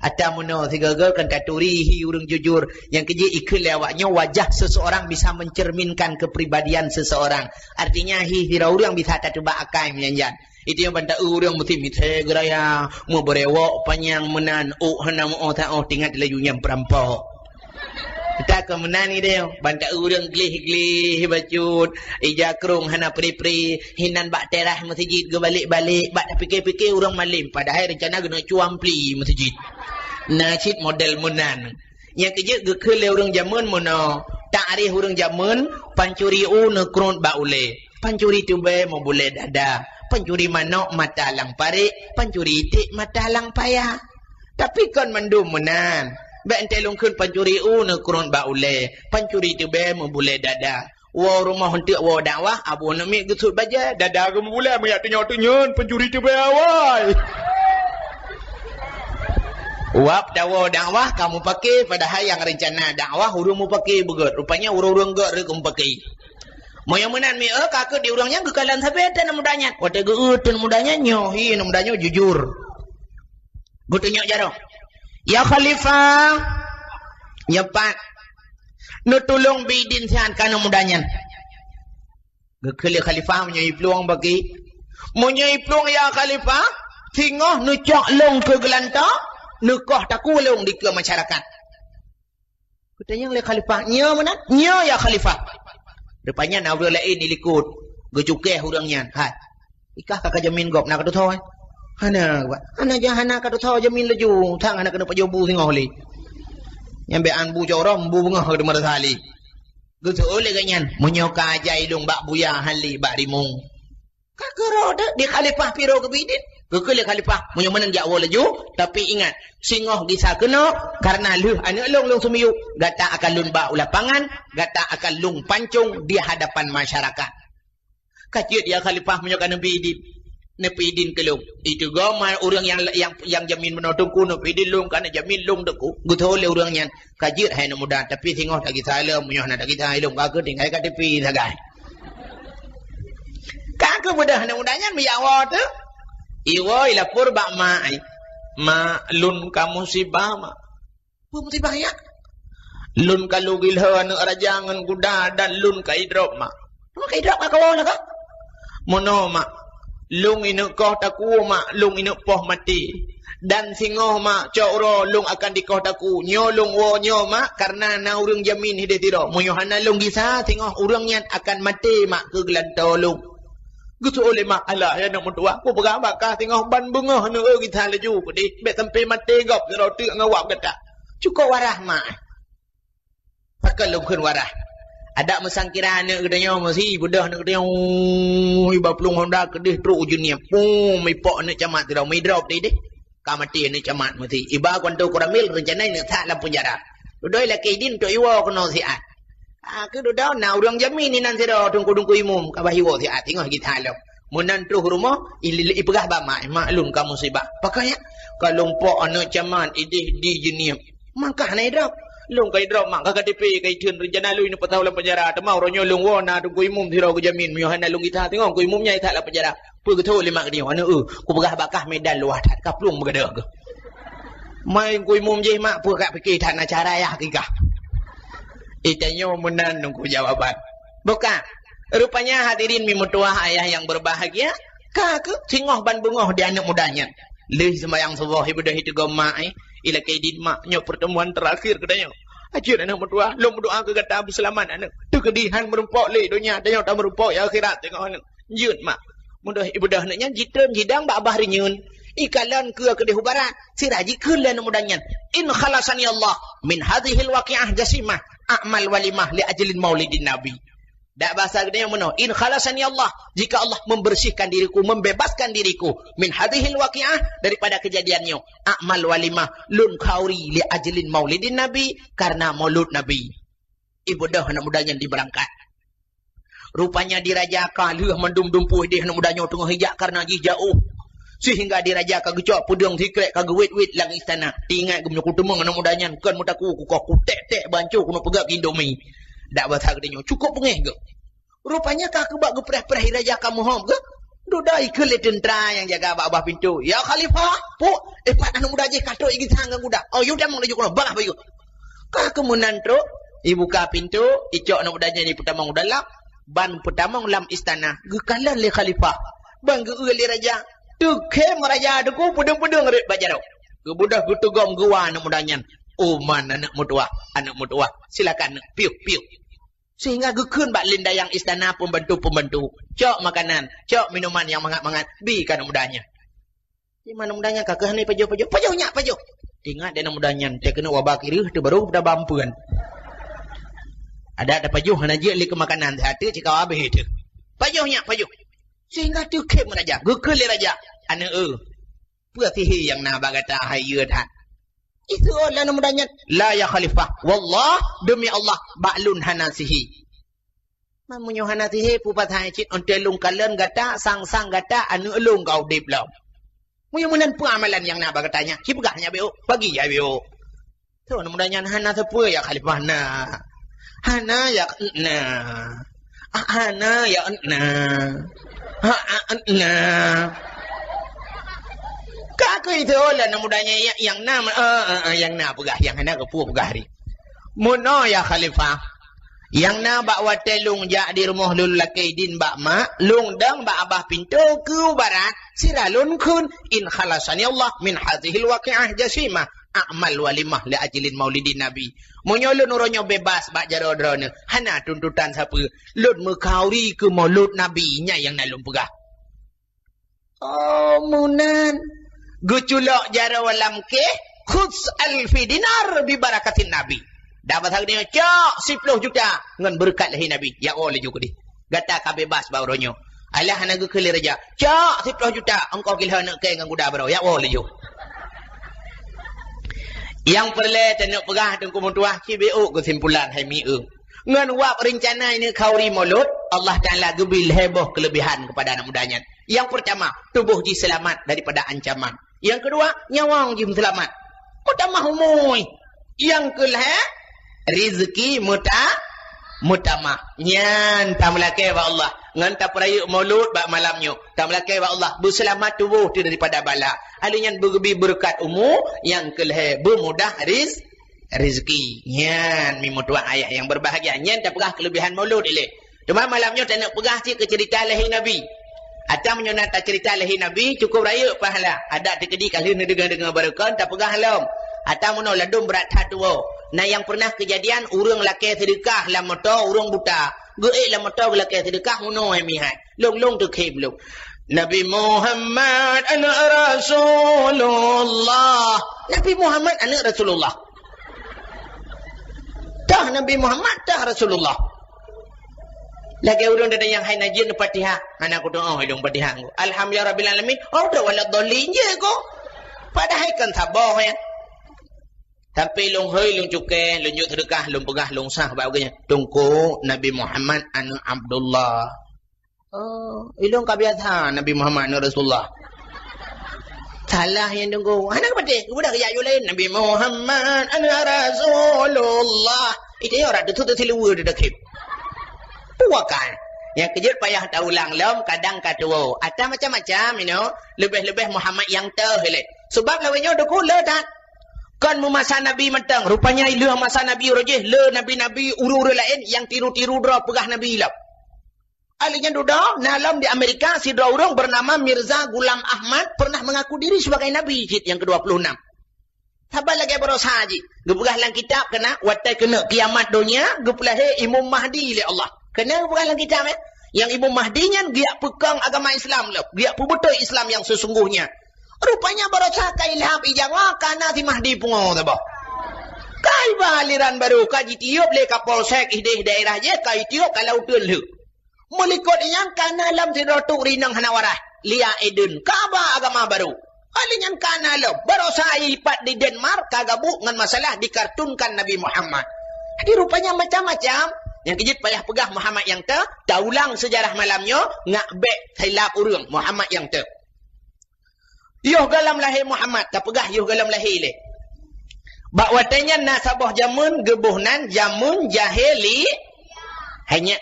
Ata meunoe sigoe-goe kan taturi hi ureueng jujur." Nyang keujeuet ikheun lé awak nyoe, wajah seseorang bisa mencerminkan kepribadian seseorang. Artinya, hi sidroe ureueng bisa tateuba akai meujan-jan. Itu nyang ban ta-eu ureueng meusti misé geuraya, meubeurewok panyang meunan, ôk hana meu'oh saôh, tingat laju nyang peurampok. Ka keuh meunan idéh, ban ta-eu ureueng gleh-gleh bacut, ija krông hana pri-pri, hinan bak teras meuseujid geubalek-balek, bak tapike-pike ureueng malém, padahai reuncana geuneuk cuang pli meuseujid. Na cit model meunan. Nyang keujeuet geukheun lé ureueng jameun meunoe, takrif ureueng jameun, pancuri u neukrot bak ulèe, pancuri teubèe meubulèe dada, pancuri manok mata lam parék, pancuri iték mata lam paya. Tapi kon mandum meunan. Bèk enteuk lôn kheun pancuri u neukrot bak ulèe, pancuri teubèe meubulèe dada. Woe rumoh eunteuk woe dakwah, abu aneuk miet geusut bajèe, dada geumeubulèe meujak tunyok-tunyok, pancuri teubèe awai. Wab tawoe dakwah ka mupake, padahai nyang reuncana dakwah ureueng mupake beugèt. Rupanya ureueng-ureueng gèt reuh geumupake. Meunyoe meunan mi, eh, ka keuh di ureueng nyan geukalon sabe aneuk muda nyan. Watèe geu-eu aneuk muda nyan, nyoe hi aneuk muda nyoe jujur. Geutunyok jaroe. "Ya khalifah, nyoe pat. Neutulông bi idin siat keu aneuk muda nyan." Geukheun lé khalifah, "Meunyoe iplueng bagi." "Meunyoe iplueng, ya khalifah, singoh neucok lôn keu geulantoe, neukoh takue lôn dikeue masyarakat." Geutanyong lé khalifah, "Nyoe meunan?" "Nyoe, ya khalifah." Rupanya na ureueng laén di likot, geucukéh ureueng nyan. "Hai, ikah ka kajamin gob na katutho, eh?" "Hana, Pak. Hana ja-, hana katutho jamin laju. Sang hana keuneuk pajoh bu singoh lé. Nyan bèk an bu corong, bu beungoh ka teuma rasa lé." Geuseuôt lé gobnyan, "Meunyoe ka ajai lôn bak buya han lé bak rimueng." Ka keudroe di khalifah piro geubidin. Geukheun lé khalifah, "Meunyoe meunan jak woe laju, tapi ingat, singoh gisa keunoe, kareuna lheueh aneuk lôn lôn seumiyueb, gata akan lôn ba u lapangan, gata akan lôn pancong di hadapan masyarakat." "Ka jeuet, ya khalifah, meunyoe ka neubi idin." Neupeuidin keu lôn. Itu goh ma ureuëng nyang, nyang, nyang jamin bunoe teungku neupeuidin lôn, ka neujamin lôn teungku. Geutho lé ureuëng nyan, "Ka jeuet hai aneuk muda, tapi singoh tagisa lom, meunyoe hana tagisa lôn, ka keuh tinggai K T P sagai." Ka keuh beudôh aneuk muda nyan meujak woe teuh. Iwoe ilapor bak mak ai. "Mak, lôn ka musibah, Mak." "Peue musibah nyak?" "Lôn ka lheueh gilho aneuk raja ngon guda dan lôn ka idrop, Mak." "Lôn ka idrop ka kawoe lagak?" "Meunoe, Mak. Lôn ineuk koh takue, Mak, lôn ineuk poh maté. Dan singoh, Mak, cok uroe lôn akan dikoh takue. Nyoe lôn woe nyoe, Mak, kareuna na ureuëng jamin hideh sidroe. Meunyoe hana lôn gisa, singoh ureuëng nyan akan maté, Mak, keu geulantoe lôn." Geuseuôt lé mak, "Alah, ya aneuk meutuah, kupeugah bak kah singoh ban beungoh aneuk eu gisa laju keudeh, bék sampai maté gob sidroe teuk ngon wab gata." "Cukôp warah, Mak." "Pakon lôn kheun warah? Adak meusangkira aneuk geutanyoe meusi, beudôh aneuk geutanyoe, iba plueng honda keudeh trok u Jeunieb. Pum, ipok aneuk camat sidroe, meudrop di deh. Ka maté aneuk camat meusi. Iba keuanto Koramil, reuncana ineuk that lam peunjara. Dudoe lakée idin untuk iwoe keunoe siat." Ah, keu dudoe na ureuëng jamin inan sidroe teungku-teungku imum, ka bah iwoe siat, singoh gisa lom. Meunan troh rumoh, i-, ipeugah bak mak, "Mak, lôn ka musibah." "Pakon nyak?" "Ka lôn pok aneuk camat ideh di Jeunieb. Mangkah hana idrop." "Lôn ka idrop, Mak, ka K T P ka itheun, reuncana lôn ineuk peuet thôn lam peunjara. Teuma uroe nyoe lôn woe na teungku imum sidroe geujamin, meunyoe hana lôn gisa singoh teungku imum nyan ithat lam peunjara." "Peue geutho lé mak geutanyoe, aneuk eu, kupeugah bak kah medan luwah that, ka plueng meugadôh keuh." "Mai teungku imum jih, Mak, peue ka pike that na cara yah kikah." Itanyoe meunan teungku jawaban. Bukan. Rupanya hadirin mi meutuah ayah yang berbahagia, ka keuh singoh ban beungoh di aneuk muda nyan. Lheueh seumayang suboh, ibeudôh iteugom mak, eh, ilakée idin, "Mak, nyoe pertemuan terakhir geutanyoe. Ajeut aneuk meutuah, lôn meudoa keu gata beuseulamat aneuk. Teukeudi han meurumpok lé donya, tanyoe tameurumpok di akhirat singoh aneuk. Jeuet, Mak." Meudoh ibeudôh aneuk nyan jitreun jidong bak babah reunyeun. Ikalon keue keudeh u barat, sira jikheun lé aneuk muda nyan, "In khalasani Allah min hadzihil waqi'ah jasimah, a'mal walimah li ajlin maulidin Nabi." Dak basa geutanyoe meunoe, "In khalasani Allah, jika Allah membersihkan diriku, membebaskan diriku min hadzihil waqi'ah, daripada kejadian nyoe, a'mal walimah, lôn khauri li ajlin maulidin Nabi, karena maulud Nabi." Ibeudôh aneuk muda nyan dibeurangkat. Rupanya di Rajaka lheueh mandum dumpeue ideh aneuk muda nyoe teungoh ijak kareuna jih jaôh. Sehingga di Rajaka geucok peudeueng sikrek ka geuwét-wét lam istana. Teuingat geumeunyoe kuteumeung aneuk muda nyan kon meutakue kukoh, kutek-tek banco keuneuk peugöt keu Indomie. Dak basa geutanyoe cukôp beungéh geuh. Rupanya ka keubah geupreh-preh di Rajaka meuhom geuh. Dudoe ikheun lé teuntra nyang jaga bak babah pintoe, "Ya Khalifah, puk, eh, pat aneuk muda jih ka trok igisa ngon guda. Oh, yue tamong laju keunoe, bagaih bayeue." Ka keuh meunan trok, ibuka pintoe, icok aneuk muda nyan ipeutamong u dalam, ban peutamong lam istana, geukalon lé khalifah. Ban geueu lé raja, teukhém raja teuku peudeueng-peudeueng rot bak jaroe. Geubeudôh geuteugom geuwa aneuk muda nyan. "Oh man aneuk meutuah, aneuk meutuah, silakan aneuk, piôh, piôh." Sehingga geukheun bak lindayang istana pembantu-pembantu, "Cok makanan, cok minuman nyang mangat-mangat, bi keu aneuk muda nyan." Di mana muda nyan ka keuh hana pajoh-pajoh. "Pajoh nyak, pajoh." Ingat di aneuk muda nyan, teuh keuneuk waba kireuh teuh baru tabampeuen. Adak tapajoh hana jeuet lé keu makanan, satu cit ka habéh teuh. "Pajoh nyak, pajoh." Sehingga teukhém raja, geukheun lé raja, "Aneuk eu, peue sihé nyang na bak gata hai yue that?" Iseuôt lé aneuk muda nyan, "La ya Khalifah, wallah, demi Allah, bak lôn hana sihé." "Man meunyoe hana sihé, peue pasai cit, 'oh lheueh lôn kalon gata, sang-sang gata aneuk lôn ka udeb lom. Meunyoe meunan peue amalan nyang na bak gata nyan, ci peugah nyak beuôk, pagi jai beuôk." Teuh aneuk muda nyan, "Hana sapeue ya Khalifah na. Hana ya na. Ah, hana ya na. Ha, ah, na." Ka keuh teuh lé aneuk muda nyan, "Ya, nyang na, eh, eh, eh, nyang na peugah, nyang hana keupeue peugah ri." "Meunoe ya Khalifah. Nyang na bak watée lôn jak di rumoh lôn lakée idin bak mak, lôn dong bak babah pintoe keu barat, sira lôn kheun, 'In khalasani Allah min hadzihil waqi'ah jasimah, a'mal walimah li ajlin maulidin Nabi.' Meunyoe lôn uroe nyoe beubaih bak jaroe droeneuh, hana tuntutan sapeue, lôn meukhauri keu maulud Nabi, nyan nyang na lôn peugah." Oh, meunan. Geuculok jaroe lam kéh, "Khudz alfi dinar bi barakatin Nabi." Dak basa geutanyoe, "Cok siploh juta ngon beureukat lahé Nabi." Jak woe laju keudeh. Gata ka beubaih bak uroe nyoe. Alah hana geukheun lé raja, "Cok siploh juta, ongkoh gilho aneuk kèe ngon guda baroe." Jak woe laju. Nyang peureulée taneuk peugah teungku meutuah, ci beuôk keusimpulan hai mi eu. Ngon wab reuncana ineuk khauri maulud, Allah Taala geubri lhée boh keuleubihan keupada aneuk muda nyan. Nyang peurtama, tuboh jih seulamat daripada ancaman. Nyang keudua, nyawöng jih seulamat. Meutamah umui. Nyang keulhèe, rizki meuta-, meutamah. Nyan tameulakèe bak Allah. Ngon tapeurayeuk Maulud bak malam nyoe. Tameulakèe bak Allah, beuseulamat tuboh teuh daripada bala. Ahli nyan beugeubri beureukat umu, nyang keulhèe beumudah riz-, rizki. Nyan, mi meutuah ayah nyang beubahgia. Nyan tapeugah keuleubehan Maulud ilèe. Teuma malam nyoe taneuk peugah cit keu ceurita lahé Nabi. Ata meunyoe na taceurita lahé Nabi, cukôp rayeuk pahala. Adak teukeudi ka lheueh neudeungoe-deungoe barokon, tapeugah lom. Ata meunoe ladôm brat that tuwoe. Na nyang peureunah keujadian ureueng lakèe seudeukah lam moto ureueng buta. Geuék lam moto geulakèe seudeukah meunoe hai mihai. Lôn-lôn teukhém lôn. Nabi Muhammad aneuk Rasulullah. Nabi Muhammad aneuk Rasulullah. Tah Nabi Muhammad, tah Rasulullah. Lagèe ureueng datang nyang hai na jeuet Fatihah, hana kutu'oh ilôn Fatihah. Alhamdulillah rabbil alamin. Oh, dak waladhdallin je ko. Padahai kan saboh ya. Tapi lôn hôi, lôn cukée, lôn jok seudeukah, lôn peugah, lôn sah bak geuh nyan. Teungku, Nabi Muhammad aneuk Abdullah. Oh, ilôn ka biasa Nabi Muhammad aneuk Rasulullah. Salah nyan Teungku. Hana geupatéh, geubeudôh geujak yue laén. Nabi Muhammad aneuk Rasulullah. Itu nyoe rot teusut teusiluweue di dakib. Puakan. Nyang keujeuet payah taulang lom, kadang ka tuwoe. Ata macam-macam, you know. Leubeh-leubeh Muhammad nyang teuh ilée. Sebab lawét nyoe Teungku le that. Kon meumasa Nabi mantong. Rupanya lheueh masa Nabi uroe jih, le nabi-nabi ureueng-ureueng laén nyang tiru-tiru droe peugah Nabi lom. Ahli nyan dudoe, na lom di Amerika, sidroe ureueng bernama Mirza Ghulam Ahmad pernah mengaku diri sebagai nabi cit nyang kedua puluh enam. Saban lagée baroesa jih. Geupeugah lam kitab keunan, watée keuneuk kiamat donya, geupeulahé Imam Mahdi lé Allah. Keunan geupeugah lam kitab, eh. Nyang Imam Mahdi nyan geujak peukong agama Islam lom, geujak peubeutôi Islam nyang sesungguhnya. Rupanya baroesa ka ilham ijawa kana si Mahdi pungo saboh. Ka iba aliran baru ka jitiup lé Kapolsek idéh daerah jih, ka itiup ka lauteun lheueh. Meulikot nyan kana lom sidroe tuk rinong hana waras, Lia Eden, ka ba agama baru. Kali nyan kana lom, baroesa ipat di Denmark ka gabuk ngon masalah dikartunkan Nabi Muhammad. Jadi rupanya macam-macam. Nyang keujeuet payah peugah Muhammad nyang teuh, taulang seujarah malam nyoe, ngak bék silap ureueng Muhammad nyang teuh. Yoh gohlom lahé Muhammad, tapeugah yoh gohlom lahé lé. Bak watée nyan na saboh jameun geuboh nan jameun jahili-, hai nyak.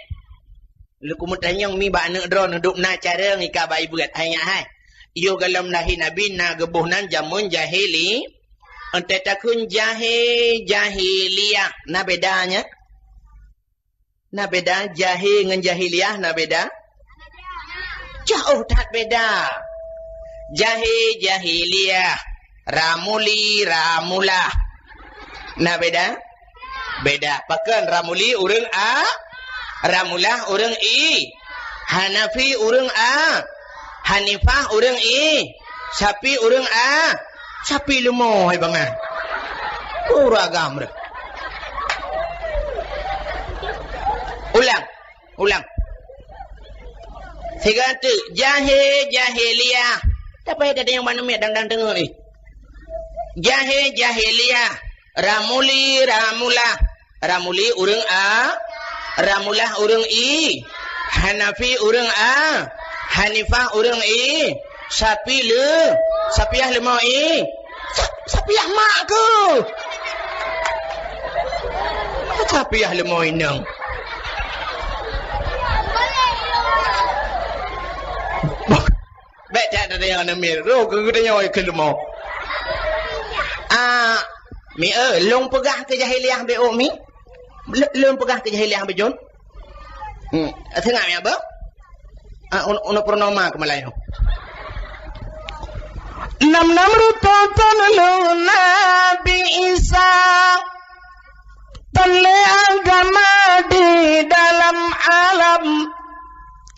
Lôn keumeutanyong mi bak aneuk droeneuh dum na carông ika bak ibeuet, hai nyak hai. Yoh gohlom lahé Nabi na geuboh nan jameun jahili-, Enteuk takheun jahé, jahiliyah, na beda nyan? Na beda jahé ngon jahiliyah, na beda? Jauh that beda. Jahé, jahiliyah, ramuli, ramulah. Na beda? Beda. Pakon ramuli ureueng A, ramulah ureueng I, Hanafi ureueng A, Hanifah ureueng I, Syafi ureueng A, Syafi leumo hai bangai. Ureueng agam deh. Ulang, ulang. Sigoe teuk, jahé, jahiliyah. Tapi ada yang mana miet dang-dang deungoe ni. Jahé, jahiliyah. Ramuli, ramulah. Ramuli ureueng A, ramulah ureueng I, Hanafi ureueng A, Hanifah ureueng I, Syafi le, Syafiyah leumo I. Sa-, Syafiyah mak keuh. Syafiyah leumo inong. Bék that teudeungoe aneuk miet, roh keu geutanyoe keu leumo. Ah, mi, eh, lôn peugah keu jahiliyah beu mi. Lôn, lôn peugah keu jahiliyah beujeuet. Hmm, teungoh mi apa? Ah, un-, uneuk purnama keu Malayu. Nam-nam rutoton lôn Nabi Isa. Tan lé agama di dalam alam,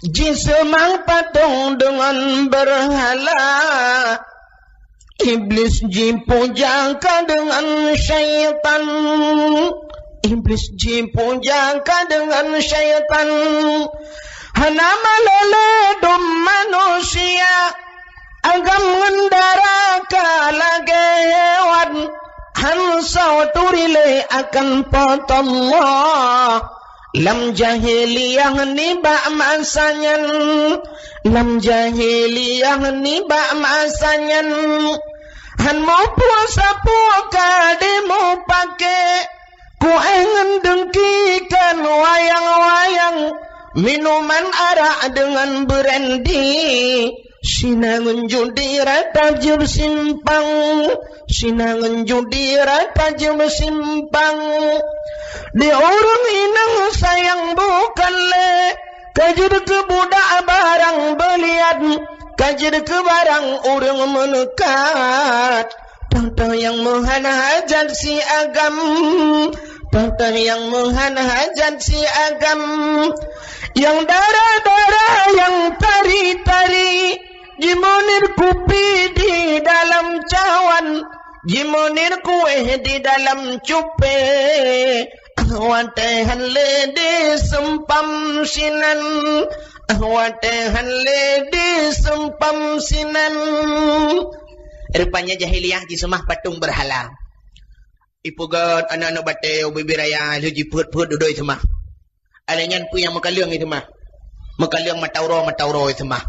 jiseumang patong deungon beurhala. Iblis jipuja ka deungon syaitan. Iblis jipuja ka deungon syaitan. Hana malée lé dum manusia. Agam ngon dara ka lagée hewan, han soe turi lé akan Po teu Allah. Lam jahiliyah nibak masa nyan, lam jahiliyah nibak masa nyan, han mupeue sapeue ka dimupake, kueh ngon deungki kon wayang-wayang, minuman arak deungon brandy. Sina ngon judi rata jeuet simpang, sina ngon judi rata jeuet simpang. Di ureueng inong sayang bukon lé, ka jeuet keu budak barang beulian, ka jeuet keu barang ureueng meuneukat. Toh-toh nyang meuhan hajat si agam, toh-toh nyang meuhan hajat si agam. Nyang dara-dara, nyang tari-tari, jimeunin kupi di dalam cawan, jimeunin kueh di dalam cupe. Ah, watèe han lé diseumpam sinan, ah, watèe han lé diseumpam sinan. Rupanya jahiliyah jiseumah patong beurhala. Ipeugöt aneuk-aneuk batèe ubé-bé raya lheueh jipeuet-peuet dudoe iseumah. Alèh nyan peue nyang meukaleueng iseumah. Meukaleueng mata uroe, mata uroe iseumah.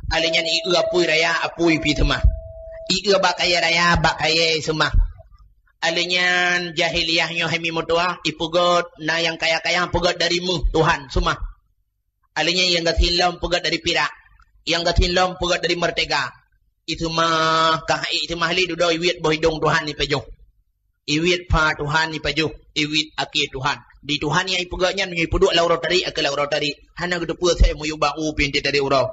Alèh nyan ieu apui raya, apui pih iseumah. Ieu bak kayèe raya, bak kayèe iseumah. Alèh nyan jahiliyah nyoe hai mi meutuwah, ipeugöt na nyang kaya-kaya peugöt dari méuh Tuhan seumah. Alèh nyan nyang gasien lom peugöt dari pirak, nyang gasien lom peugöt dari meurtega. Iseumah, ka iseumah lé dudoe iwiet boh idong Tuhan ipajoh. Iwiet pha Tuhan ipajoh, iwiet akhé Tuhan. Di Tuhan nyang ipeugöt nyan meunyoe ipeuduek lam uroe tarék, akhé lam uroe tarék. Hana geuteupeue asai meuyueb bak u pintoe tarék uroe.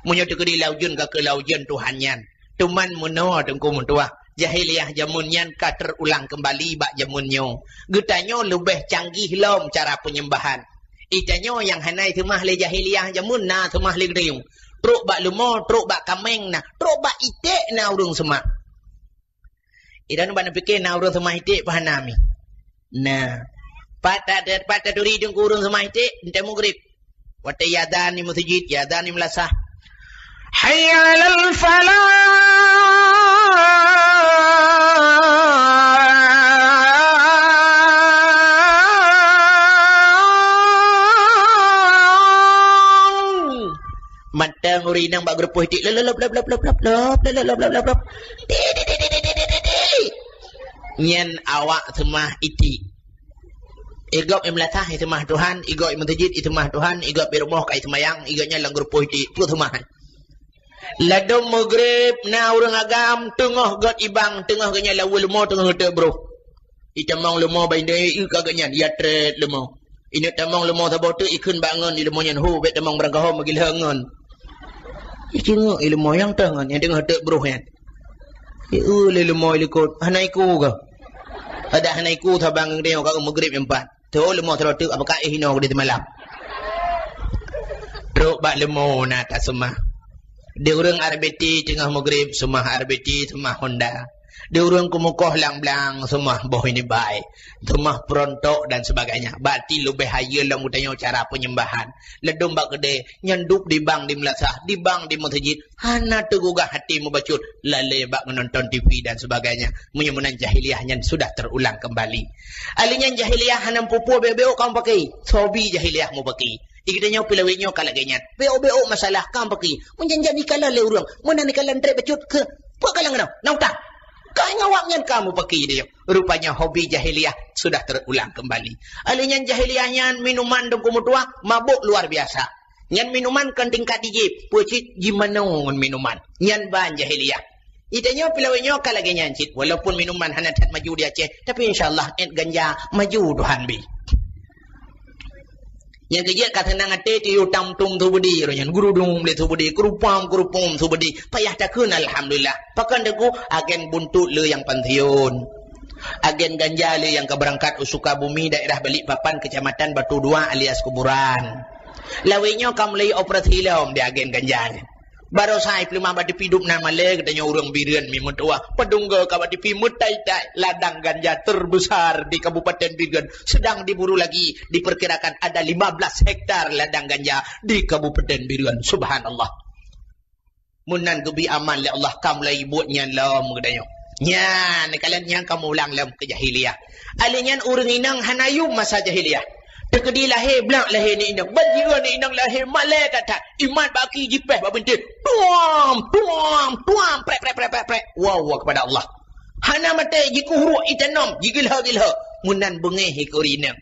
Meunyoe teukeudi lam ujeuen, ka keu lam ujeuen Tuhan nyan. Teuma meunoe teungku meutuwah, jahiliyah jameun nyan ka teurulang keumbali bak jameun nyoe. Geutanyoe leubeh canggih lom cara peunyembahan. Itanyoe nyang hana iseumah lé jahiliyah jameun na seumah lé geutanyoe. Trok bak leumo, trok bak kaméng na, trok bak iték na ureueng seumah. Idan ban pike na ureueng seumah iték pah na mi. Nah. Pat ta-, pat taturi teungku ureueng seumah iték, enteuk mugrib. Watèe iazan di meuseujid, iazan di meulasah. Hayya 'alal falah. Mantong ureueng inong bak geurupoh iték, lop, lop, lop. Di, di, di. Nyan awak seumah iték. Igob i meulasah iseumah Tuhan, igob i meuseujid iseumah Tuhan, igob i rumoh ka iseumayang, igob nyan lam geurupoh iték, peue seumah. Ladôm mugrib na ureueng agam teungoh göt ibang, teungoh geuh nyan laweue leumo teungoh geuteuk broh. Itamong leumo bak ineuk, ieu ka geuh nyan, ia trét leumo. Ineuk tamong leumo saboh teuk ikheun bak ngon, i leumo nyan, "Ho, bèk tamong beurangkaho meugila ngon." Icingeuk i leumo nyang teuh ngon, nyang teungoh teuk broh nyan. Ieu lé leumo likot, hana iku kah? Adak hana iku saban ngon geutanyoe ka mugrib nyan pat. Tho leumo sidroe teuk, apakah éh inoe di seumalam. Trok bak leumo na taseumah. Di ureueng R B T teungoh mugrib seumah R B T, seumah Honda. Di ureueng keumukoh lam blang seumah boh ini bai, seumah perontok dan sebagainya. Berarti leubeh hayeue lom geutanyoe cara peunyembahan. Ladôm bak keudè, nyan dub di bang di meulasah, di bang di meuseujid, hana teugugah até meubacut, lalè bak nonton T V dan sebagainya. Meunyoe meunan jahiliyah nyan sudah terulang kembali. Alèh nyan jahiliyah hana meupeue-peue, bèk-bèk kamoe paké. Hobi jahiliyah mupake. Di geutanyoe pih lawét nyoe ka lagèe nyan. Bèk-bèk masalah kamoe paké. Meunjan-jan ikalon lé ureueng, meunan ikalon trép bacut keu peue kalon keunoe? Na utang. Ka ngon awak nyan kamoe paké di nyoe. Rupanya hobi jahiliyah sudah terulang kembali. Alèh nyan jahiliyah nyan minuman dong kumeutuah mabök luar biasa. Nyan minuman kon tingkat dijép, peue cit jimanoe ngon minuman. Nyan ban jahiliyah. Di tanyoe pih lawét nyoe ka lagèe nyan cit, walaupun minuman hana that maju di Aceh, tapi insya Allah èt ganja maju Tuhan bi. Nyang keujeuet ka seunang até tiyuh tam tum subedi roh nyan, gurudum lé subedi, keurupam-keurupum subedi, payah takheun alhamdulillah. Pakon teungku, agen buntut le nyang pansiun. Agen ganja le nyang ka beurangkat u Sukabumi, daerah Balikpapan, Kecamatan Batu Dua alias Kuburan. Lawét nyoe ka mulai operasi lom di agen ganja nyan. Barosa i peuleumah bak tipi dub nan malèe geutanyoe ureueng Bireuen mi meutuah. Padum goe ka bak tipi meutai-tai ladang ganja terbesar di Kabupaten Bireuen sedang diburu lagi, diperkirakan ada lima belas hektar ladang ganja di Kabupaten Bireuen. Subhanallah. Meunan geubri aman lé Allah ka mulai buet nyan lom geutanyoe. Nyan, kalon nyan ka meuulang lom keu jahiliyah. Alèh nyan ureueng inong hana yum masa jahiliyah. Teukeudi lahé, blah lahé ni inong. Ban jiôh ni inong lahé malée that-that. Imat bak aki jipéh bak bintéh. Tuam, tuam, tuam. Prek, prek, prek, prek, prek. Wow, wow kepada Allah. Hana maté, jikuhruek itanom, jigilho-gilho. Meunan beungéh keu ureueng inong.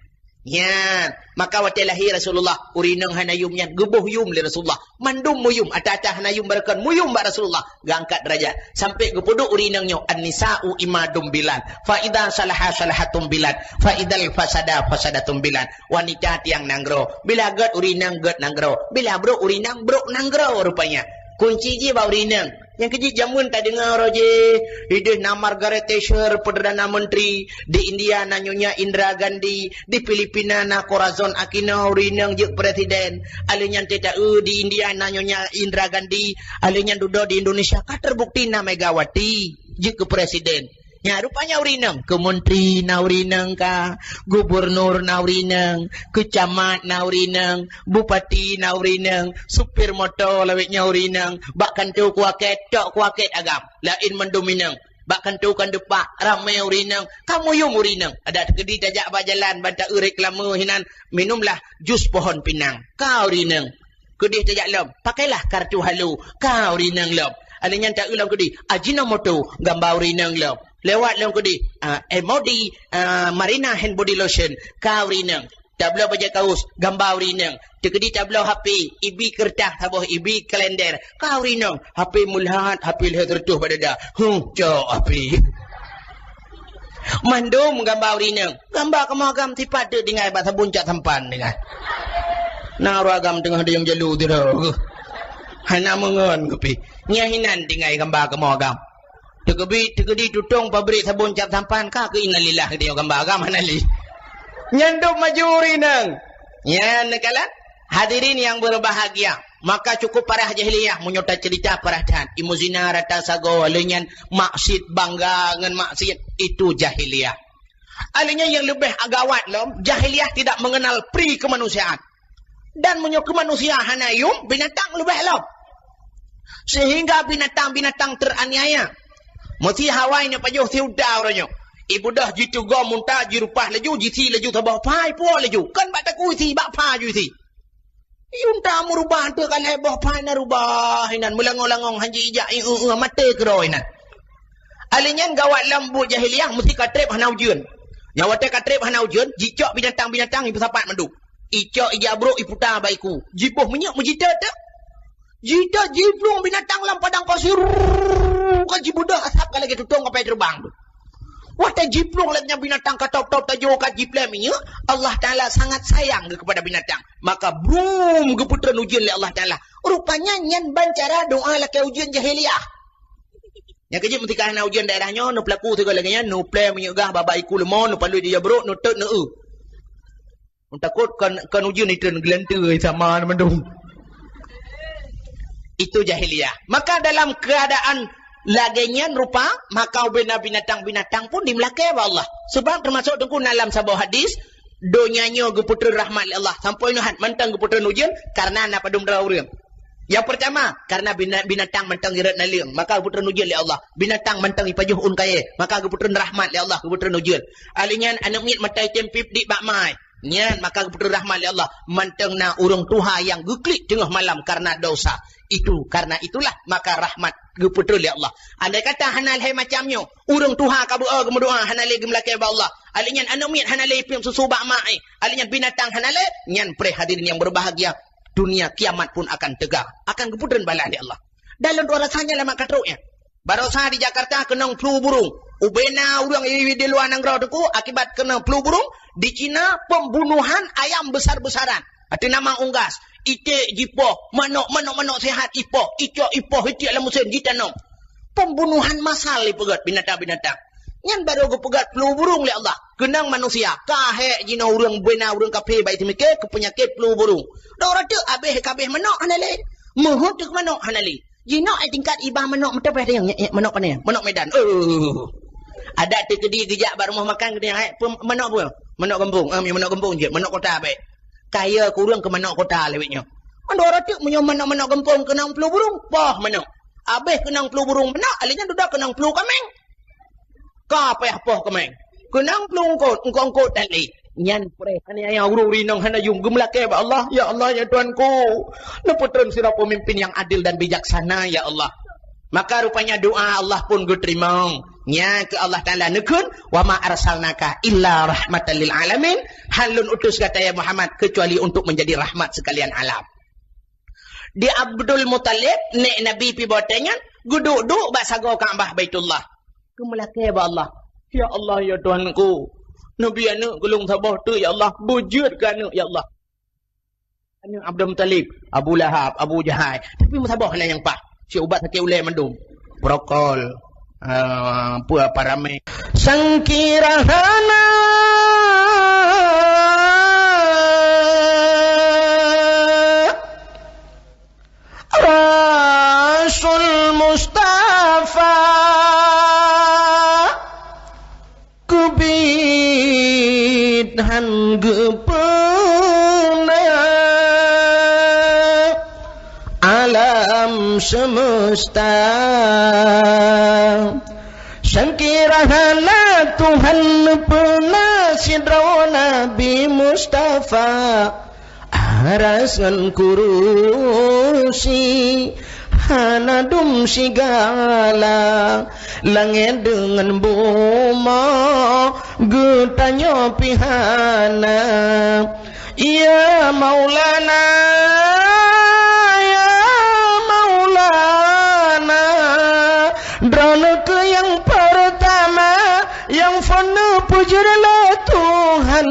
Nyan, maka watée lahé Rasulullah, ureueng inong hana yum nyan, geuboh yum lé Rasulullah. Mandum meuyum, ata-ata hana yum barokon, meuyum bak Rasulullah, geuangkat derajat. Sampai geupeuduek ureueng inong nyoe, "An-nisa'u imadum bilad, fa idza salaha salahatum bilad, fa idzal fasada fasadatum bilad." Wanita tiang nanggroe, bila gét ureueng inong gét nanggroe, bila brok ureueng inong brok nanggroe rupanya. Kunci jih bak ureueng inong. Nyang keujeuet jameun tadeungoe roh jih, ideh na Margaret Thatcher Perdana Menteri, di India na Nyonya Indira Gandhi, di Filipina na Corazon Aquino ureueng inong jeuet presiden. Aleuh nyan teuta-eu di India na Nyonya Indira Gandhi, aleuh nyan dudoe di Indonesia ka terbukti na Megawati jeuet keu presiden. Nya rupanya ureueng inong, keu menteri na ureueng inong ka, gubernur na ureueng inong, keu camat na ureueng inong, bupati na ureueng inong, supir moto lawét nyan ureueng inong, bak kantô kuakét, tok kuakét agam, laén mandum inong. Bak kantô kan deupak, ramé ureueng inong, ka meuyum ureueng inong. Adak teukeudi tajak bak jalan, ban ta-eu reklame hinan, minumlah jus pohon pinang. Ka ureueng inong. Keudeh tajak lom, pakailah kartu halu, ka ureueng inong lom. Aleuh nyan ta-eu lom keudeh, Ajinomoto, gamba ureueng inong lom. Lewat lom keudeh, ah, Emodi, ah, Marina hand body lotion, ka ureueng inong. Tabloe bajée kaos, gamba ureueng inong. Teukeudi tabloe H P, ibi keureutah saboh, ibi kalender, ka ureueng inong. H P meulahat, H P lhèe reutôh bak dada. Huh, cok H P. Mandum gamba ureueng inong. Gamba kamoe agam sipat teuk tinggai bak sabon cap sampan tinggai. Na ureueng agam teungoh dayong jalu tu dah. Hana meungon kupi. Nyan hinan tinggai gamba kamoe agam. Teukeudi, teukeudi tutong pabrik sabon cap sampan ka keu innalillah, geutanyoe gamba agam hana lé. Nyan dum maju ureueng inong. Nyan neukalon. Hadirin yang berbahagia, maka cukup parah jahiliyah meunyoe taceurita parah that. Ilmu zina rata sagoe, lheueh nyan maksiet, bangga ngon maksiet, itu jahiliyah. Aleuh nyan nyang leubeh gawat lom, jahiliyah tidak mengenal pri kemanusiaan. Dan meunyoe keu manusia hana yum, binatang leubeh lom. Sehingga binatang-binatang teraniaya. Meusi Hawaii nyoe pajoh si unta uroe nyoe. Ibeudôh jiteugoe unta, jirupah laju, jisi laju saboh pha, ipuwoe laju. Kon bak takue isi, bak pha ju isi. Unta meurubah teuk ka lhèe boh pha na rubah inan, meulangong-langong han ji ijak, i, eu, eu, maté keudroe inan. Aleuh nyan gawat lom buet jahiliyah, meusi ka trép hana ujeuen. Nyan watèe ka trép hana ujeuen, jicok binatang-binatang ipeusapat mandum. Icok ija brok iputa bak iku. Jiboh minyeuk meujiteuet teuk. Jiteuet jiplueng binatang lam padang pasir. Ka jibeudôh asap ka lagèe tutong kapai teubang tu. Watèe jiplueng lagèe nyan binatang ka top-top tajô ka jiplè minyeuk, Allah Taala sangat sayang kepada binatang. Maka brum geupeutreun ujeuen lé Allah Taala. Rupanya nyan ban cara doa lakèe ujeuen jahiliyah. Nyang keujeuet meutika hana ujeuen daerah nyoe, neupeulaku sigoe lagèe nyan, neuplè minyeuk gah bak iku leumô, neupalui di jabrok, neutot, neu-eu. Takot kan, kan ujeuen itreun geulanteue sama mandum. Itu jahiliyah. Maka dalam keadaan lagèe nyan rupa, maka ubena binatang-binatang pun dimeulakèe bak Allah. Sebab termasuk teungku na lam saboh hadis, donya nyoe geupeutreun rahmat lé Allah. Sampoe nyoe hat mantong geupeutreun ujeuen karena na padum droe ureueng. Yang pertama, karena bina-, binatang mantong irot naleueng, maka geupeutreun ujeuen lé Allah. Binatang mantong ipajoh ôn kayèe, maka geupeutreun rahmat lé Allah, geupeutreun ujeuen. Alèh nyan aneuk miet mata item pip dik bak mai. Nyan maka geupeutreun rahmat lé Allah, mantong na ureueng tuha nyang geuklik teungoh malam karena dosa. Itu, karena itulah maka rahmat geupeutreun lé Allah. Andai kata hana lhèe macam nyoe, ureueng tuha ka beu-o geumeudoa hana lé geumeulakèe bak Allah. Alèh nyan aneuk miet hana lé ipiep susu bak mak, eh. Alèh nyan binatang hana lé, nyan preh hadirin yang berbahagia, dunia kiamat pun akan tegak, akan geupeutreun bala lé Allah. Dalam dua rasa nyan lama ka trok nyan. Barosa di Jakarta keunong flu burung. Ubena ureueng di luwa nanggroe teungku akibat keunong flu burung. Di Cina pembunuhan ayam besar-besaran. Ateueh nama unggas. Iték jipoh, manok, manok, manok sehat ipoh, icok ipoh, iték lam mesin jitanom. Pembunuhan massal ipeugöt binatang-binatang. Nyan baru geupeugöt flu burung lé Allah. Keunong manusia, ka hék jinoe ureueng bena ureueng kafé bak seumiké keu peunyakét flu burung. Dok rateuk abéh kabéh manok hana lé. Meuheuet teuk manok hana lé. Jinoe ai tingkat iba manok meuteupeh teunyong, nyek, nyek, manok pane, manok Medan. Oh. Adak teukeudi geujak bak rumoh makan geutanyoe, hai, pem-, manok peue? Manok gampông. Ah, manok gampông jeuet, manok kota bèk. Kaya kureueng keu manok kota lé nyoe. Mandua rateuk meunyoe manok-manok gampông keunong flu burung, poh manok. Abéh keunong flu burung manok, alèh nyan dudoe keunong flu kaméng. Ka payah poh kaméng. Keunong flu eungkôt, eungkôt-eungkôt tadi. Nyan preh aniaya ureuëng inong hana yum, geumeulakée bak Allah, "Ya Allah, ya Tuhanku, neupeutreun sidroe peumimpin nyang adil dan bijaksana, ya Allah." Maka rupanya doa Allah pun geuteurimong. Nya keu Allah Taala neukheun, "Wa ma arsalnaka illa rahmatan lil alamin." Han lôn utus gata, ya Muhammad, kecuali untuk menjadi rahmat sekalian alam. Di Abdul Muthalib, nek Nabi pi watée nyan, geuduek-duek bak sagoe Ka'bah Baitullah. Geumeulakée bak Allah, "Ya Allah, ya Tuhanku, neubi aneuëk keu lôn saboh teuk, ya Allah. Beujeuet keu aneuëk, ya Allah." Aneuëk Abdul Muthalib, Abu Lahab, Abu Jahal. Tapi meusaboh hana nyang paih. Siubat sakét ulée mandum. Prokol. Ah, peue apa ramé. Sangkira hana Rasul Mustafa keubiet han geupeuna alam semesta. Sangkira hana Tuhan neupeuna sidroe Nabi Mustafa. Aras ngon kurusi hana dum sigala, langét deungon bumoe geutanyoe pih hana. Ya Maulana, ya Maulana, Droeneuh keuh nyang peurtama nyang phon neupujoe lé Tuhan,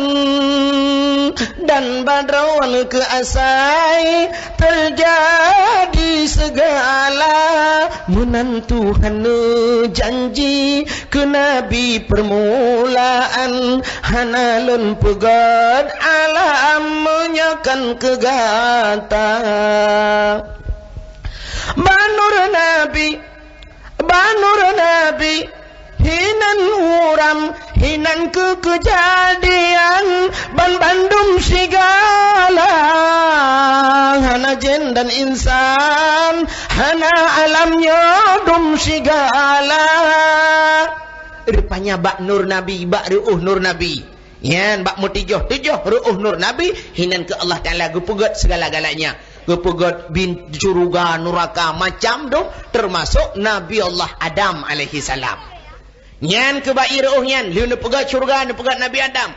dan bak Droeneuh keuh asai teujadi seugala. Meunan Tuhan neujanji keu Nabi peurmulaan, hana lôn peugét alam meunyoe kon keu gata. Bak nur Nabi, bak nur Nabi, hinan uram, hinan keu keujadian, banbandum sigala, hana jén dan insan, hana alam nyoe dum sigala. Rupanya bak nur Nabi, bak reuôh nur Nabi. Nyan bak meutujoh-tujoh reuôh nur Nabi, hinan keu Allah Taala geupeugét segala-galanya. Geupeugét bin syeuruga, nuraka, macam dum, teumasok Nabi Allah Adam alaihi salam. Nyan keu bak ié reuôh nyan, lheueh neupeugét syeuruga, neupeugét Nabi Adam.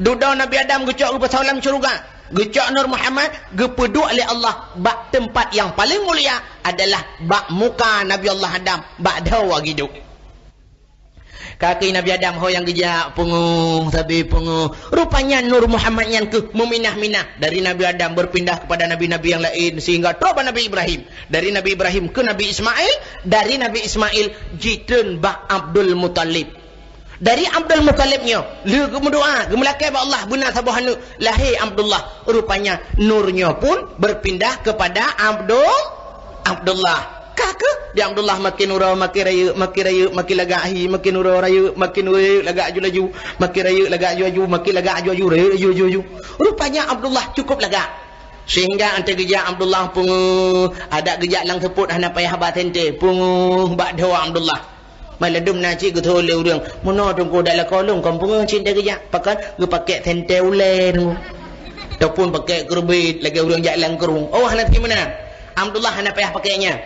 Dudoe Nabi Adam geucok geupasoe lam syeuruga. Geucok Nur Muhammad, geupeuduek lé Allah bak teumpat nyang paleng mulia adalah bak muka Nabi Allah Adam, bak dhoe geuduek. Kaki Nabi Adam ho nyang geujak peungeuh, sabe peungeuh. Rupanya Nur Muhammad nyan keuh meuminah-minah dari Nabi Adam berpindah kepada nabi-nabi nyang laén sehingga troh bak Nabi Ibrahim. Dari Nabi Ibrahim keu Nabi Ismail, dari Nabi Ismail jitreun bak Abdul Muthalib. Dari Abdul Muthalib nyoe, lheueh geumeudoa, geumeulakée bak Allah beuna saboh aneuëk, lahé Abdullah. Rupanya nur nyoe pun berpindah kepada Abdul Abdullah. Ka keuh di Abdullah makin uroe makin rayeuk, makin rayeuk makin lagak hi, makin uroe rayeuk, makin rayeuk lagak aju-aju, makin rayeuk lagak aju-aju, makin lagak aju-aju, rayeuk aju-aju. Rupanya Abdullah cukup lagak. Sehingga 'oh geujak Abdullah peungeuh, adak geujak lam seupôt hana payah ba sente, peungeuh bak dhoe Abdullah. Maladum na cit geutho lé ureuëng, "Meunoe Teungku dak lakoe lôn kon peungeuh cit 'oh geujak, pakon geupakék sente ulée Teungku. Ataupun pakék keureubit lagée ureuëng jak lam krueng." Oh, hana meunan. Abdullah hana payah pakék nyan.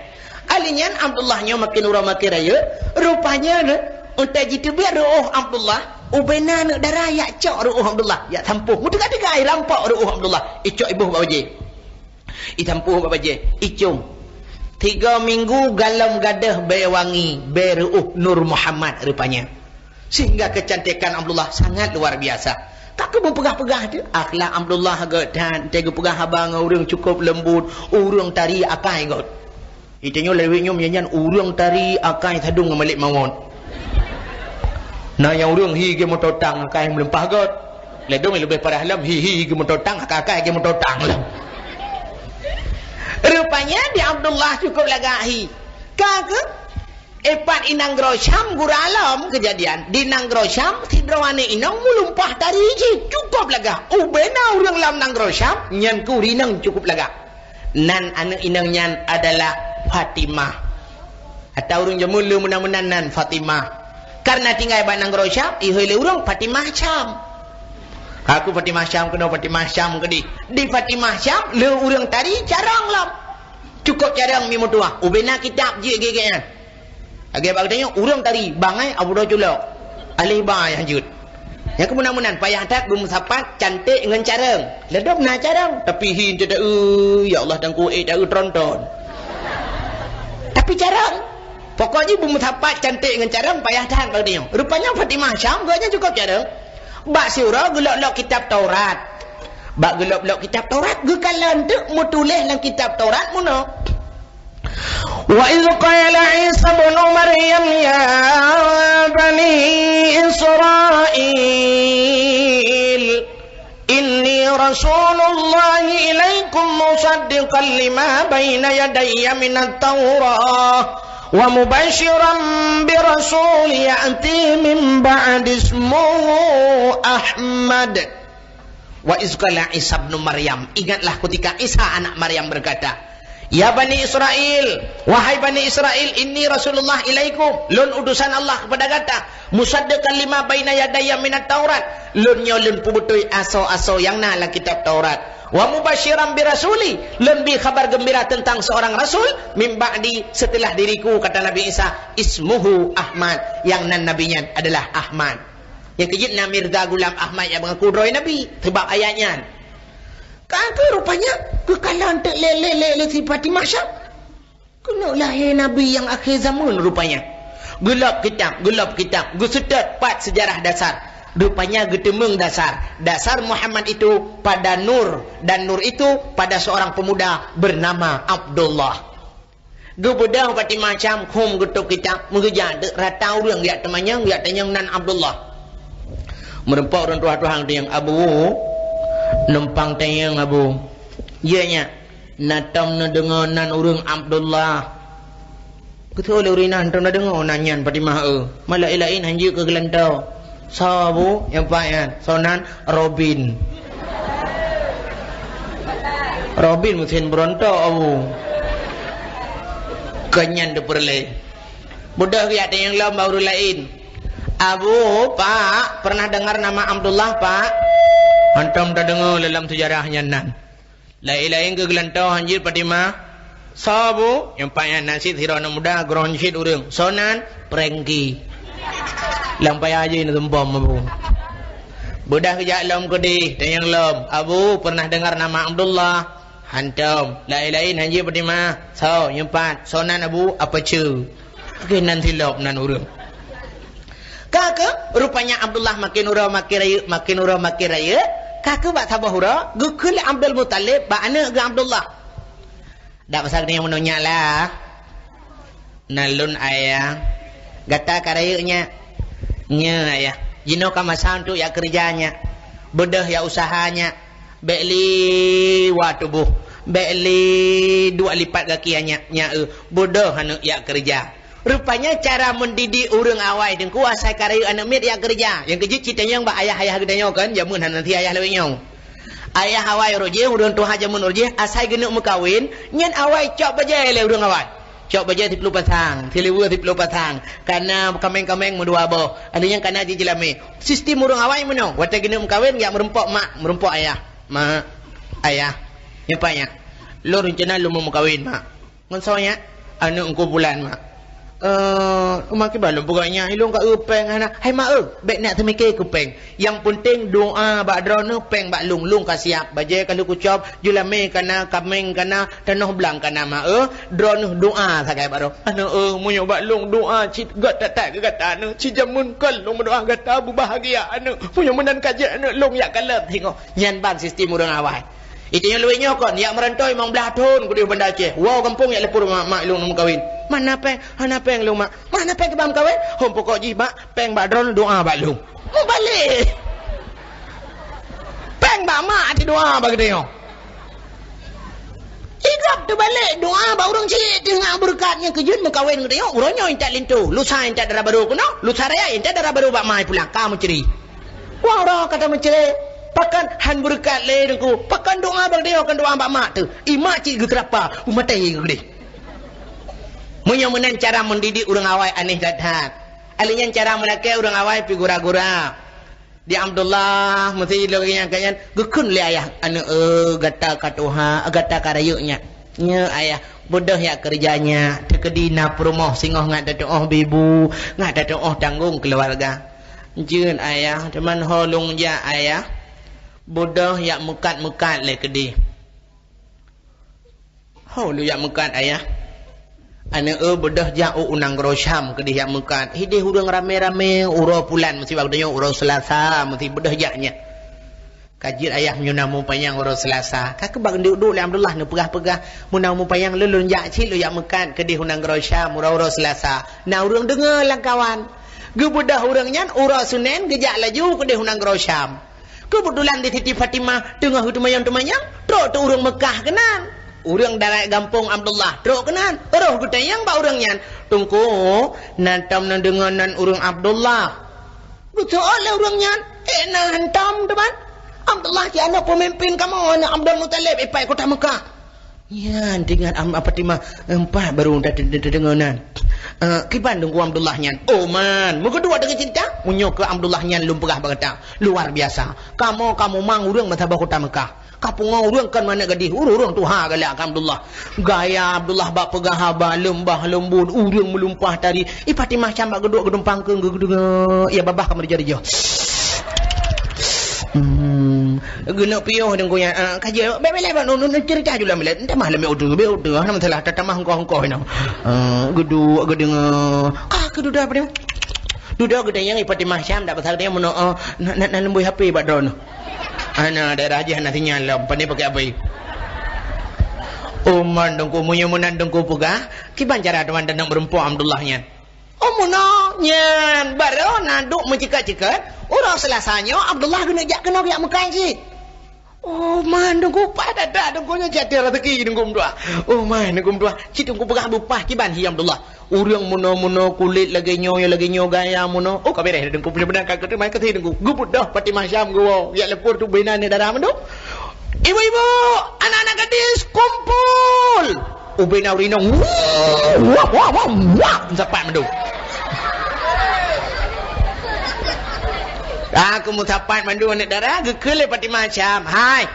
Ali nyan Abdullah nyoe makin uroe makin rayeuk, rupanya 'oh jiteubiet reuôh Abdullah, ubena aneuëk dara jak cok reuôh Abdullah, jak sampôh. Meuteuga-teuga rampok reuôh Abdullah, icok iboh bak bajée. Itampuh bak bajée, icong. Tiga minggu galom gadôh bée wangi, bée reuôh Nur Muhammad rupanya. Sehingga kecantikan Abdullah sangat luar biasa. Ka keuh meupeugah-peugah teuh, akhlak Abdullah göt that, teuh geupeugah haba ngon ureuëng cukup leumbut, ureuëng tari akai göt. Itanyoe lawét nyoe meunyan ureuëng tari akai sadong ngon malek mawöt. Na nyang ureuëng hi geumoto tang akai meulumpah göt. Ladom leubeh parah lom hi hi geumoto tang akai-akai geumoto tang lom. Rupanya di Abdullah cukup lagak hi. Ka keuh, ipat i nanggroe Syam gura lom keujadian. Di nanggroe Syam sidroe aneuëk inong meulumpah tari jih cukup lagak. Ubena ureuëng lam nanggroe Syam nyan keuh ureuëng inong cukup lagak. Nan aneuëk inong nyan adalah Fatimah. Atawa ureuëng jameun le meunan-meunan nan Fatimah. Karena tinggai bak nanggroe Syam, ihôi lé ureuëng Fatimah Syam. Ka keuh Fatimah Syam keunoe, Fatimah Syam keudeh. Di Fatimah Syam, le ureuëng tari carông lom. Cukôp carông mi meutuah. Ubena kitab jeuet gét-gét nyan. Lagée bak geutanyoe, ureuëng tari, bangai, abudôh culok. Aleh ba nyang jeuet. Nyang keumeunan-meunan, payah that beumeusapat canték ngon carông. Ladôm na carông, tapi hi teuta, ya Allah, tangku ék ta tronton. Tapi carông. Pokok jih beumeusapat canték ngon carông payah that bak geutanyoe. Rupanya Fatimah Syam, geuh nyan cukôp carông. Bak siuroe geulok-lok kitab Taurat. Bak geulok-lok kitab Taurat, geukalon teuk meutuléh lam kitab Taurat meunoe. Wa idz qala Isa ibnu Maryam ya bani Israil, inni rasulullahi ilaikum musaddiqan lima baina yadayya minat Taurah wa mubasyiran bi rasul ya'ti min ba'di ismuhu Ahmad. Wa idz qala Isa ibnu Maryam, ingatlah ketika Isa anak Maryam berkata, "Ya Bani Israil, wahai Bani Israil, inni Rasulullah ilaikum, lôn utusan Allah kepada gata, musaddiqan lima baina yadayya minat Taurat, lôn nyoe lôn peubeutôi asoe-asoe nyang na lam kitab Taurat, wa mubasyiran bi rasuli, lôn bi khabar gembira tentang seorang rasul, min ba'di, setelah diriku," kata Nabi Isa, "ismuhu Ahmad, nyang nan nabi nyan adalah Ahmad." Nyang keujeuet na Mirza Ghulam Ahmad nyang mengaku droe nabi, sebab ayat nyan. Ka keuh rupanya, geukalon teuk lé, lé, lé, lé si Fatimah Syam. Keuneuk lahé nabi nyang akhé zaman rupanya. Geulop kitab, geulop kitab, geuseutôt pat seujarah dasar. Rupanya geuteumeung dasar. Dasar Muhammad itu pada nur, dan nur itu pada seorang pemuda bernama Abdullah. Geubeudôh Fatimah Syam, khum geutôb kitab, meugeujak teuk rata ureuëng jak teumanyong, jak tanyong nan Abdullah. Meurumpok ureuëng tuha-tuha geutanyong, "Abu, numpang tanyong, Abu." "Iya, nyak." "Na tom neudeungoe nan ureuëng Abdullah?" "Keusoe lé ureuëng nyan tom neudeungoe nan nyan Fatimah, eh? Malah laén-laén hanjeuet keu geulantoe." "Soe, Abu?" "Nyang paih nyan." "Soe nan?" "Robin." "Robin meusén beurontok, Abu." Keu nyan teupeureulée. Beudôh geujak tanyong lom bak ureuëng laén. "Abu, Pak, pernah dengar nama Abdullah, Pak?" "Hantom tadeungoe lé lam seujarah nyan nan." Laén-laén keu geulantoe hanjeuet Fatimah. "Soe, Bu?" Nyang paih nyan na cit sidroe aneuk muda, geuron cit ureuëng. "Soe nan?" "Prengki." Lam paya jih na tumpom, Abu. Beudôh geujak lom keudeh, tanyong lom, "Abu, pernah dengar nama Abdullah?" "Hantom." Laén-laén hanjeuet Fatimah. "Soe?" "Nyang pat." "Soe nan, Abu?" "Apace." Oke, nan silop nan ureuëng. Ka keuh, rupanya Abdullah makin uroe makin rayeuk, makin uroe makin rayeuk. Ka keuh bak saboh uroe, geukheun lé Abdul Muthalib bak aneuk geuh Abdullah. Dak masa geutanyoe meunoe nyak lah. "Nan lôn ayah." "Gata ka rayeuk nyak?" "Nyo ayah." "Jinoe ka masa untuk jak keureuja nyak. Beudôh jak useuha nyak. Bék liwat tuboh. Bék liduek lipat gaki nyak, nyak, eh. Beudôh aneuk jak keureuja." Rupanya cara mendidik ureuëng awai teungku asai ka rayeuk aneuk miet jak keureuja. Nyang keujeuet cit tanyong bak ayah-ayah geutanyoe kan, jameun hana thi ayah lawét nyoe. Ayah awai uroe jéh, ureuëng tuha jameun uroe jéh, asai geuneuk meukawen, nyan awai cok bajée lé ureuëng awai. Cok bajée siploh pasang, sileue siploh pasang, kana kaméng-kaméng meudua boh. Ada nyang kana jih jeulamé. Sistem ureuëng awai meunoe, watée geuneuk meukawen, jak meurumpok mak, meurumpok ayah. "Mak, ayah, nyoe pat nyak. Lôn reuncana lôn meukawen, Mak." "Ngon soe nyak?" "Aneuk Teungku Pulan, Mak." "Eh, uma kiban lôn peugah nyak, ilôn ka eu péng hana." "Hai mak eu, bék neuk teumiké keu péng. Nyang peunteng doa bak droeneuh, péng bak lôn, lôn ka siab. Bajée ka lôn kucok, jeulamé kana, kaméng kana, tanoh blang kana, mak eu. Droeneuh doa sagai bak droe." "Aneuk eu, meunyoe bak lôn doa cit gét that-that keu gata aneuk. Cit jameun kon lôn meudoa gata beubahgia aneuk. Meunyoe meunan ka jeuet aneuk lôn jak kalon singoh." Nyan ban sistem ureuëng awai. Itu nyang luwih nyoe kon, jak meurantoi limong blaih thon keudeh Banda Aceh. Woe gampông jak lapor mak, "Mak, lôn meukawen." "Mana péng?" "Hana péng lôn, Mak." "Mana péng kiban meukawen?" "Hom, pokok jih, Mak, péng bak droeneuh, doa bak lôn." Meubalek. Péng bak mak, até doa bak geutanyoe. Igab teubalek, doa bak ureuëng cit, teungoh beureukat nyang keujeuet meukawen geutanyoe, uroe nyoe intat linto, lusa intat dara barô keunoe, lusa raya intat dara barô bak ma i pulang, ka meucre. Wah, uroe ka tameucre, pakon han beureukat lé Teungku, pakon doa bak geutanyoe, kon doa bak mak teuh. I mak cit geukeurapa, u maté geugleh. Meunyoe meunan cara mendidik ureuëng awai aneh that-that. Alèh nyan cara meulakée ureuëng awai pih gura-gura. Di Abdullah, meusti lagèe nyan, ka nyan, geukheun lé ayah, "Aneuk, eh, gata ka tuha, gata ka rayeuk nyak." "Nyo, ayah." "Beudôh jak keureuja nyak, teukeudi na peurumoh singoh ngat tatuoh bibu, ngat tatuoh tanggong keuluwarga." "Jeuet, ayah, teuma ho lôn jak, ayah." "Beudôh jak meukat-meukat lé keudeh." "Ho lôn jak meukat, ayah?" "Aneuk, eh, beudôh jak u, u nanggroe Syam keudeh jak meukat. Hideh ureueng ramé-ramé, uroe pulan meusiba geutanyoe uroe Seulasa, meusti beudôh jak nyan." "Ka jeuet, ayah, meunyoe na mupanyang uroe Seulasa." Ka keubah geuduek-duek lé Abdullah neupeugah-peugah, "Meunyoe na mupanyang lôn, lôn jak cit, lôn jak meukat keudeh u nanggroe Syam uroe-uroe Seulasa." Na ureueng deungoe lam kawan. Geubeudôh ureueng nyan uroe Seunén geujak laju keudeh u nanggroe Syam. Keubeutulan di Siti Fatimah teungoh geuteumanyong-teumanyong, trok teuh ureueng Meukah keunan. Ureueng darat gampông Abdullah trok keunan, roh geutanyong bak ureueng nyan, "Teungku, na tom neudeungoe nan ureueng Abdullah?" Geuseuôt lé ureueng nyan, "Eh, na hantom, teuma. Abdullah cit aneuk peumimpin kamoe, aneuk Abdul Muthalib, ipat kota Meukah." Nyan teuingat Am-, Fatimah, "Empat baru ta-, ta-, ta-, tadeungoe nan." "Eh, kiban Teungku Abdullah nyan?" "Oh man, meukeuduek deungon cinta, meunyoe keu Abdullah nyan lôn peugah bak gata, luar biasa. Kamoe ka mumang ureueng meusaboh kota Meukah. Ka pungo ureueng kon manök gadih, ureueng-ureueng tuha galak keu Abdullah. Gaya Abdullah bak peugah haba leumbah leumbot, ureueng meulumpah tari. I Fatimah Syam bak geuduek geudumpang keu geuduek, ya babah ka meurija-rija." Hmm. Geuneuk piôh Teungku nyan, ah, ka jeuet, bèk, bèk lé, bèk, nu, nu, nu, ceurita ju lam bilék. Tamah lam bilék, bilék, hana masalah, ta-, tamah hongkoh-hongkoh inoe. Ah, geuduek, geudeungoe. Ka, geuduek apa dia? Dudoe geutanyoe i Fatimah Syam, dak pasal dia meunoe, na, na, na leumbôi H P bak droeneuh. Hana, daerah jih hana sinyal lom, pane pakai H P. Oh man Teungku, meunyoe meunan Teungku peugah, kiban cara teuma taneuk meurumpok Abdullah nyan? Oh, meunoe nyan, barô na duek meuceukat-ceukat, uroe Seulasa nyoe Abdullah geuneuk jak keunoe jak meukat cit. Oh man Teungku, paih that-that Teungku nyoe, jak teuh raseuki Teungku meutuah. Oh man Teungku meutuah, cit Teungku peugah beupah kiban hi Abdullah. Ureueng meunoe-meunoe kulét lagèe nyoe, lagèe nyoe gaya meunoe. Oh, ka beureh Teungku, punya beuna ka keuteumai keuti Teungku. Geubeudôh Fatimah Syam geuwoe, jak lapor teuh ubena aneuk dara mandum. "Ibu-ibu, anak-anak gadis, kumpul!" Ubena ureueng inong, wah, wah, wah, wah, meusapat mandum. Ah, keu meusapat mandum aneuk dara, geukheun lé Fatimah Syam, "Hai,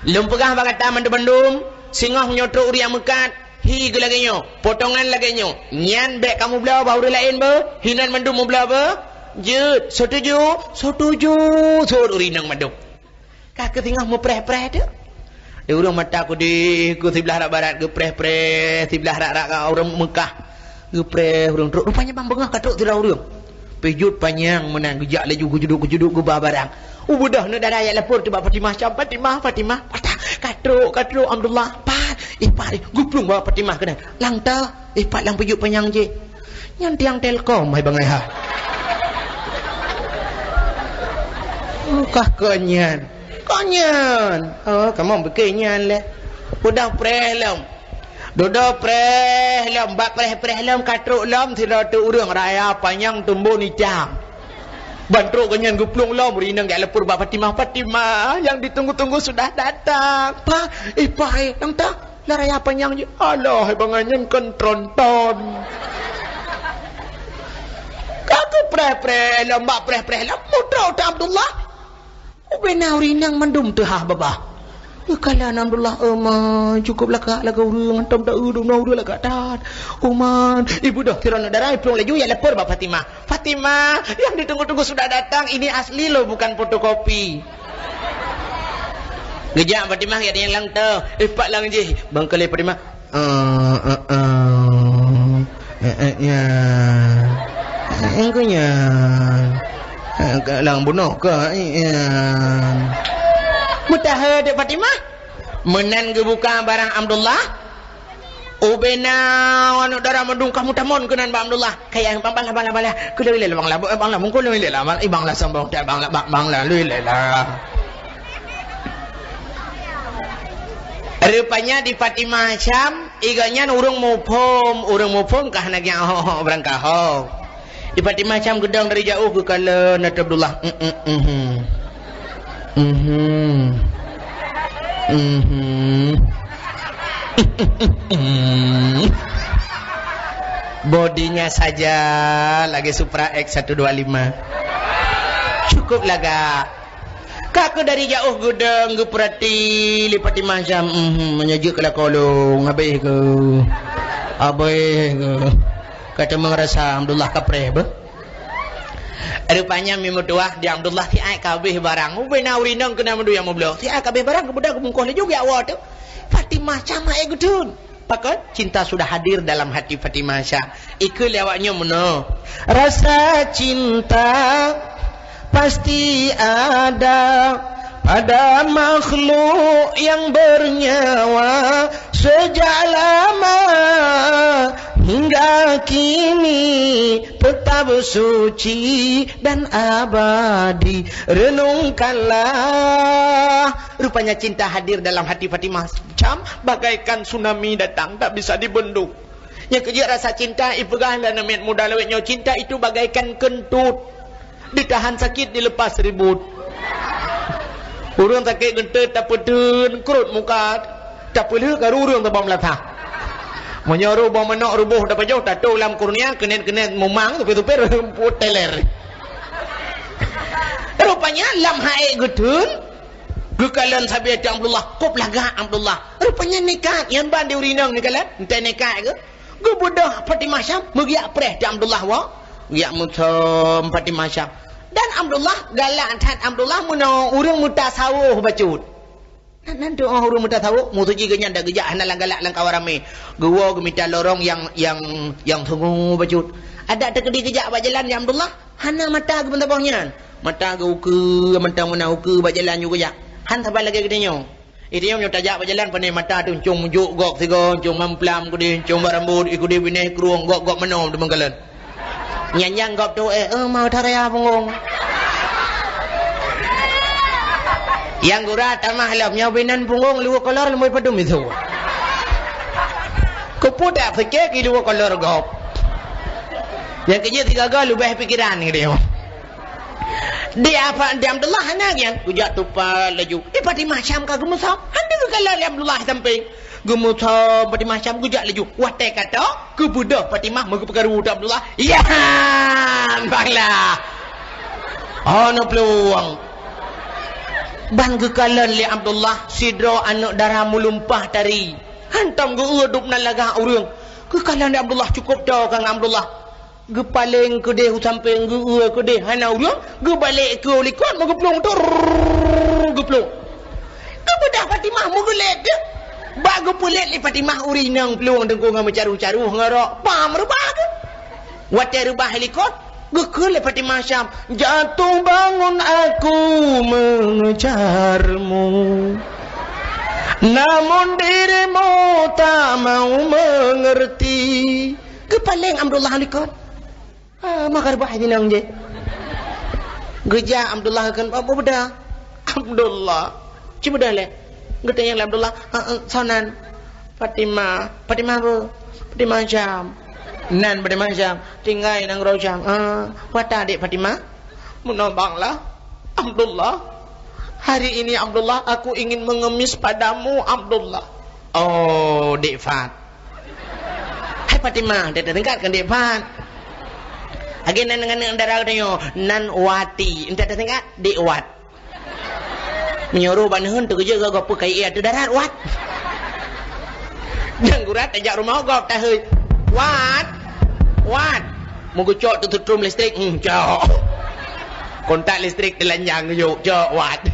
lôn peugah bak gata mandum-mandum, singoh nyoe trok ureueng meukat, hi geu lagèe nyoe, potongan lagèe nyoe, nyan bèk kamoe bloe bak ureueng laén beuh, hinan mandum meubloe beuh." "Jeuet, setuju, setuju," seuôt ureueng inong mandum. Ka keu singoh meupreh-preh teuh. Di ureueng mata kudeh, keu siblah rot barat geupreh-preh, siblah rot-rot ureueng Meukah geupreh ureueng trok. Rupanya ban beungoh ka trok sidroe ureueng. Pih jeuet panyang meunan, geujak laju geucuduk-geucuduk geuba barang. Ubeudôh aneuk dara jak lapor teuh bak Fatimah Syam, "Fatimah, Fatimah, patah, ka trok, ka trok Abdullah, pat, ipat, geuplueng bak Fatimah keunan." Lang teuh, ipat lang pih jeuet panyang jih. Nyan tiang Telkom hai bangai ha. Oh, kah kon nyan. Kon nyan. Oh, kamoe bukon nyan lé. Udah preh lom. Dudoe preh lom, bak preh-preh lom, ka trok lom sidroe teuh ureueng raya panyang tumbon icang. Ban trok geuh nyan geuplueng lom, ureueng inong jak lapor bak Fatimah, "Fatimah, yang ditunggu-tunggu sudah datang." Pah, eh, pah, eh, nyang tah. Lah raya panyang jih, alah, hai bangai nyan kon tronton. Ka geupreh-preh lom, bak preh-preh lom, mutrok teuh Abdullah. Ubena ureueng inong mandum teuhah babah. Geukalon Abdullah, "Oma, cukup lakak lagak ureueng, hantom ta-eu dum na ureueng lakak that. Oma, ibeudôh sidroe aneuk dara, iplueng laju jak lapor bak Fatimah." "Fatimah, yang ditunggu-tunggu sudah datang. Ini asli loh, bukan fotokopi." Geujak Fatimah, geujak nyang lang teuh. Eh, pat lang jih. Bang kali Fatimah. Eh, eh, eh. Eh, eh, nyan. Eh, engkau nyan. Eh, ka lang bunoe ka, eh, nyan. Meuteumé dek Fatimah. Meunan geubuka barang Abdullah. Ubena aneuk dara mandum ka meutamong keunan bak Abdullah. Kaya bang, bang lah, bang lah, bang lah. Keu lé, lé, bang lah, bang lah, mungkul lé, lé lah, bang, eh, bang lah sombong, tak bang lah, bang, bang lah, lé, lé lah. Rupanya di Fatimah Syam, i gobnyan ureueng muphom, ureueng muphom ka hana geujak ho, ho, ho, barangkaho. Di Fatimah Syam geudong dari jauh geukalon Abdullah. Mhm. Mhm. Mhm. Bodinya saja lagi Supra X satu dua lima. Cuk, Kop lagak. Ka keuh dari jaoh geudong geupeurati lé Fatimah Syam, "Mhm, meunyoe jeuet keu lakoe lôn, habéh keuh. Habéh keuh." Ka teuma rasa Abdullah kapreh beuh. Rupanya mi meutuah di Abdullah siat ka habéh barang. Ubena ureueng inong keunan mandum nyang meubloe. Siat ka habéh barang, geubeudôh geubungkôh laju geujak woe teuk. Fatimah Syam ék geutheun. Pakon? Cinta sudah hadir dalam hati Fatimah Syam. Ikeu lé awak nyoe meunoe. Rasa cinta pasti ada pada makhluk yang bernyawa sejak lama hingga kini tetap suci dan abadi. Renungkanlah. Rupanya cinta hadir dalam hati Fatimah Syam bagaikan tsunami datang, tak bisa dibendung. Nyang keujeuet rasa cinta ipeugah lé aneuk miet muda lawét nyoe, cinta itu bagaikan kentut. Ditahan sakit, dilepas ribut. Ureueng sakét geunteut tapeuteun krot muka, tapeulheueh karu ureueng tabang meulatah. Meunyoe roh bang manok ruboh tapajoh, tatoe lam kurnia, keunet-keunet mumang, supir-supir teler. Rupanya lam haék geutheun, geukalon sabe Abdullah, kop lagak Abdullah. Rupanya nekat, nyan ban di ureueng inong neukalon, entah nekat keu. Geubeudôh Fatimah Syam, meugiak preh di Abdullah woe. Giak meusom Fatimah Syam. Dan Abdullah, galak that Abdullah meunoe ureueng meutasawôh bacut. Nan, nan tu, oh, ureueng meutasawôh, musoji geuh nyan dak geujak hana lam galak lam kawan ramé. Geuwoe geumita lorong nyang, nyang, nyang sungue bacut. Adak teukeudi geujak bak jalan di Abdullah, hana mata geupeuntaboh nyan. Mata geuh ukeue, mantong meunan ukeue bak jalan nyoe geujak. Han saban lagée geutanyoe. Geutanyoe meunyoe tajak bak jalan, pané mata teuh, ncong meujok gok sigoe, ncong mamplam keudeh, ncong bak rambot, i keudeh binéh krueng, gok-gok meunoe teumeukalon. Nyan nyang gob tu, eh, eh, mau taraya punggong. Nyang gura tamah lom, nyoe binan punggong luweue kolor leumoi padum itu. Keupeue dak pike ki luweue kolor gob. Nyang keujeuet sigaga leubeh pikiran geutanyoe. Di apa, di Abdullah hana gian, geujak tupat laju. Eh, Fatimah Syam ka geumeusom. Hana geukalon lé Abdullah sampéng. Geumeusom Fatimah Syam geujak laju. Watée ka tho, geubeudôh Fatimah meugeupeukaru di Abdullah. Yan, banglah. Oh, na peuluwang. Ban geukalon lé Abdullah sidroe aneuk dara meulumpah tari. Hantom geu-eu dub nan lagak ureueng. Geukalon lé Abdullah cukôp tho ka ngon Abdullah. Geupaleng keudeh u sampéng, geu-eu keudeh hana ureueng, geubalek keu u likot, meugeuplueng, tur, geuplueng. Geubeudôh Fatimah meugeulét geuh. Bak geupeulét lé Fatimah ureueng inong plueng teungku ngon meucaroh-caroh ngon rok, pam reubah geuh. Watée reubah i likot, geukheun lé Fatimah Syam, "Jatuh bangun aku mengejarmu, namun dirimu tak mau mengerti." Geupaleng Abdullah u likot. Ah, maka reubah inong jih. Geujak Abdullah kheun, "Apa beudôh?" "Abdullah." "Ci beudôh lé?" Geutanyong lé Abdullah, "Ah, ah, soe nan?" "Fatimah." "Fatimah peue?" "Fatimah Syam." "Nan Fatimah Syam?" "Tinggai nanggroe Syam." "Ah, peue ata adék Fatimah?" "Meunoe banglah, Abdullah. Hari ini, Abdullah, aku ingin mengemis padamu, Abdullah." "Oh, Dek Fat." "Hai Fatimah, enta tatingkat kan Dek Fat." Lagée nan ngon aneuk dara geutanyoe, nan Wati, enta tatingkat Dek Wat. Meunyoe roh bak neuheun teukeujot gak gob peue kai ateueh darat, Wat. Nyang gura tajak rumoh gob taheuet, "Wat, Wat." Meugeucok teuteutrom listrik, hmm, cok. Kontak listrik teulanjang geuyue, cok, Wat.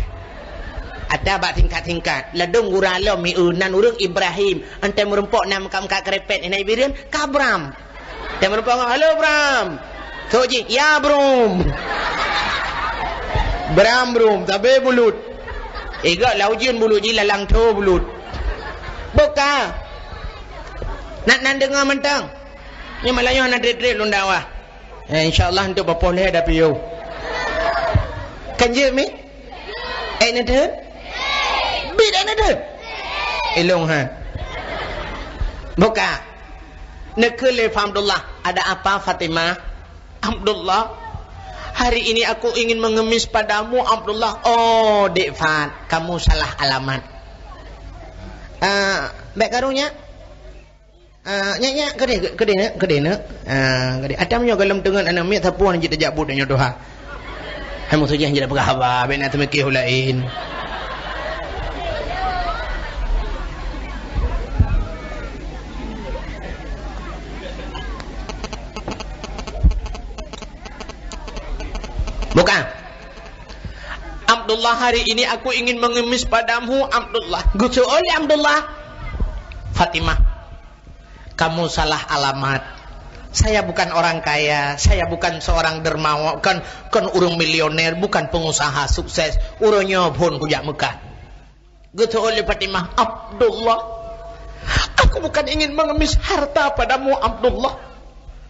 Ata bak tingkat-tingkat. Ladôm gura lom mi eu nan ureueng Ibrahim. Enta meurumpok na meukat-meukat keurepet, na Ibrahim, "Kabram." Enta meurumpok, "Halo, Bram." Sok jih, "Ya, Brum." Bram, Brum, sabe bulut. Iga lau jin bulut jih lalang tho bulut. Boh ka. Nak nan deungoe mantong. Nyoe malam nyoe hana treb-treb lôn dakwah. Eh, insya Allah untuk papoh lé ada piôh. Kan jeuet mi? Eh, na deuh? Bit eh, na deuh? Ilong ha. Boh ka. Neukheun lé Fa Abdullah, "Ada apa, Fatimah?" "Abdullah, hari ini aku ingin mengemis padamu, Abdullah." "Oh, Dek Fat, kamu salah alamat." "Ah, bèk karu nyak." "Ah, nyak, nyak, keudeh, keudeh, neuk, keudeh, neuk." Ah, keudeh. Ata meunyoe gohlom teungeut aneuk miet sapeue nyang jeuet tajak buet nyoe tuha. Hai musoh jih, jangan peugah haba, bèk na teumikir laén. Bukan. "Abdullah, hari ini aku ingin mengemis padamu, Abdullah." Geuseuôt lé Abdullah. "Fatimah, kamu salah alamat. Saya bukan orang kaya, saya bukan seorang dermawan, kon, kon ureuëng milioner, bukan pengusaha sukses. Uroe nyoe phon kujak Mekah." Geuseuôt lé Fatimah, "Abdullah, aku bukan ingin mengemis harta padamu, Abdullah.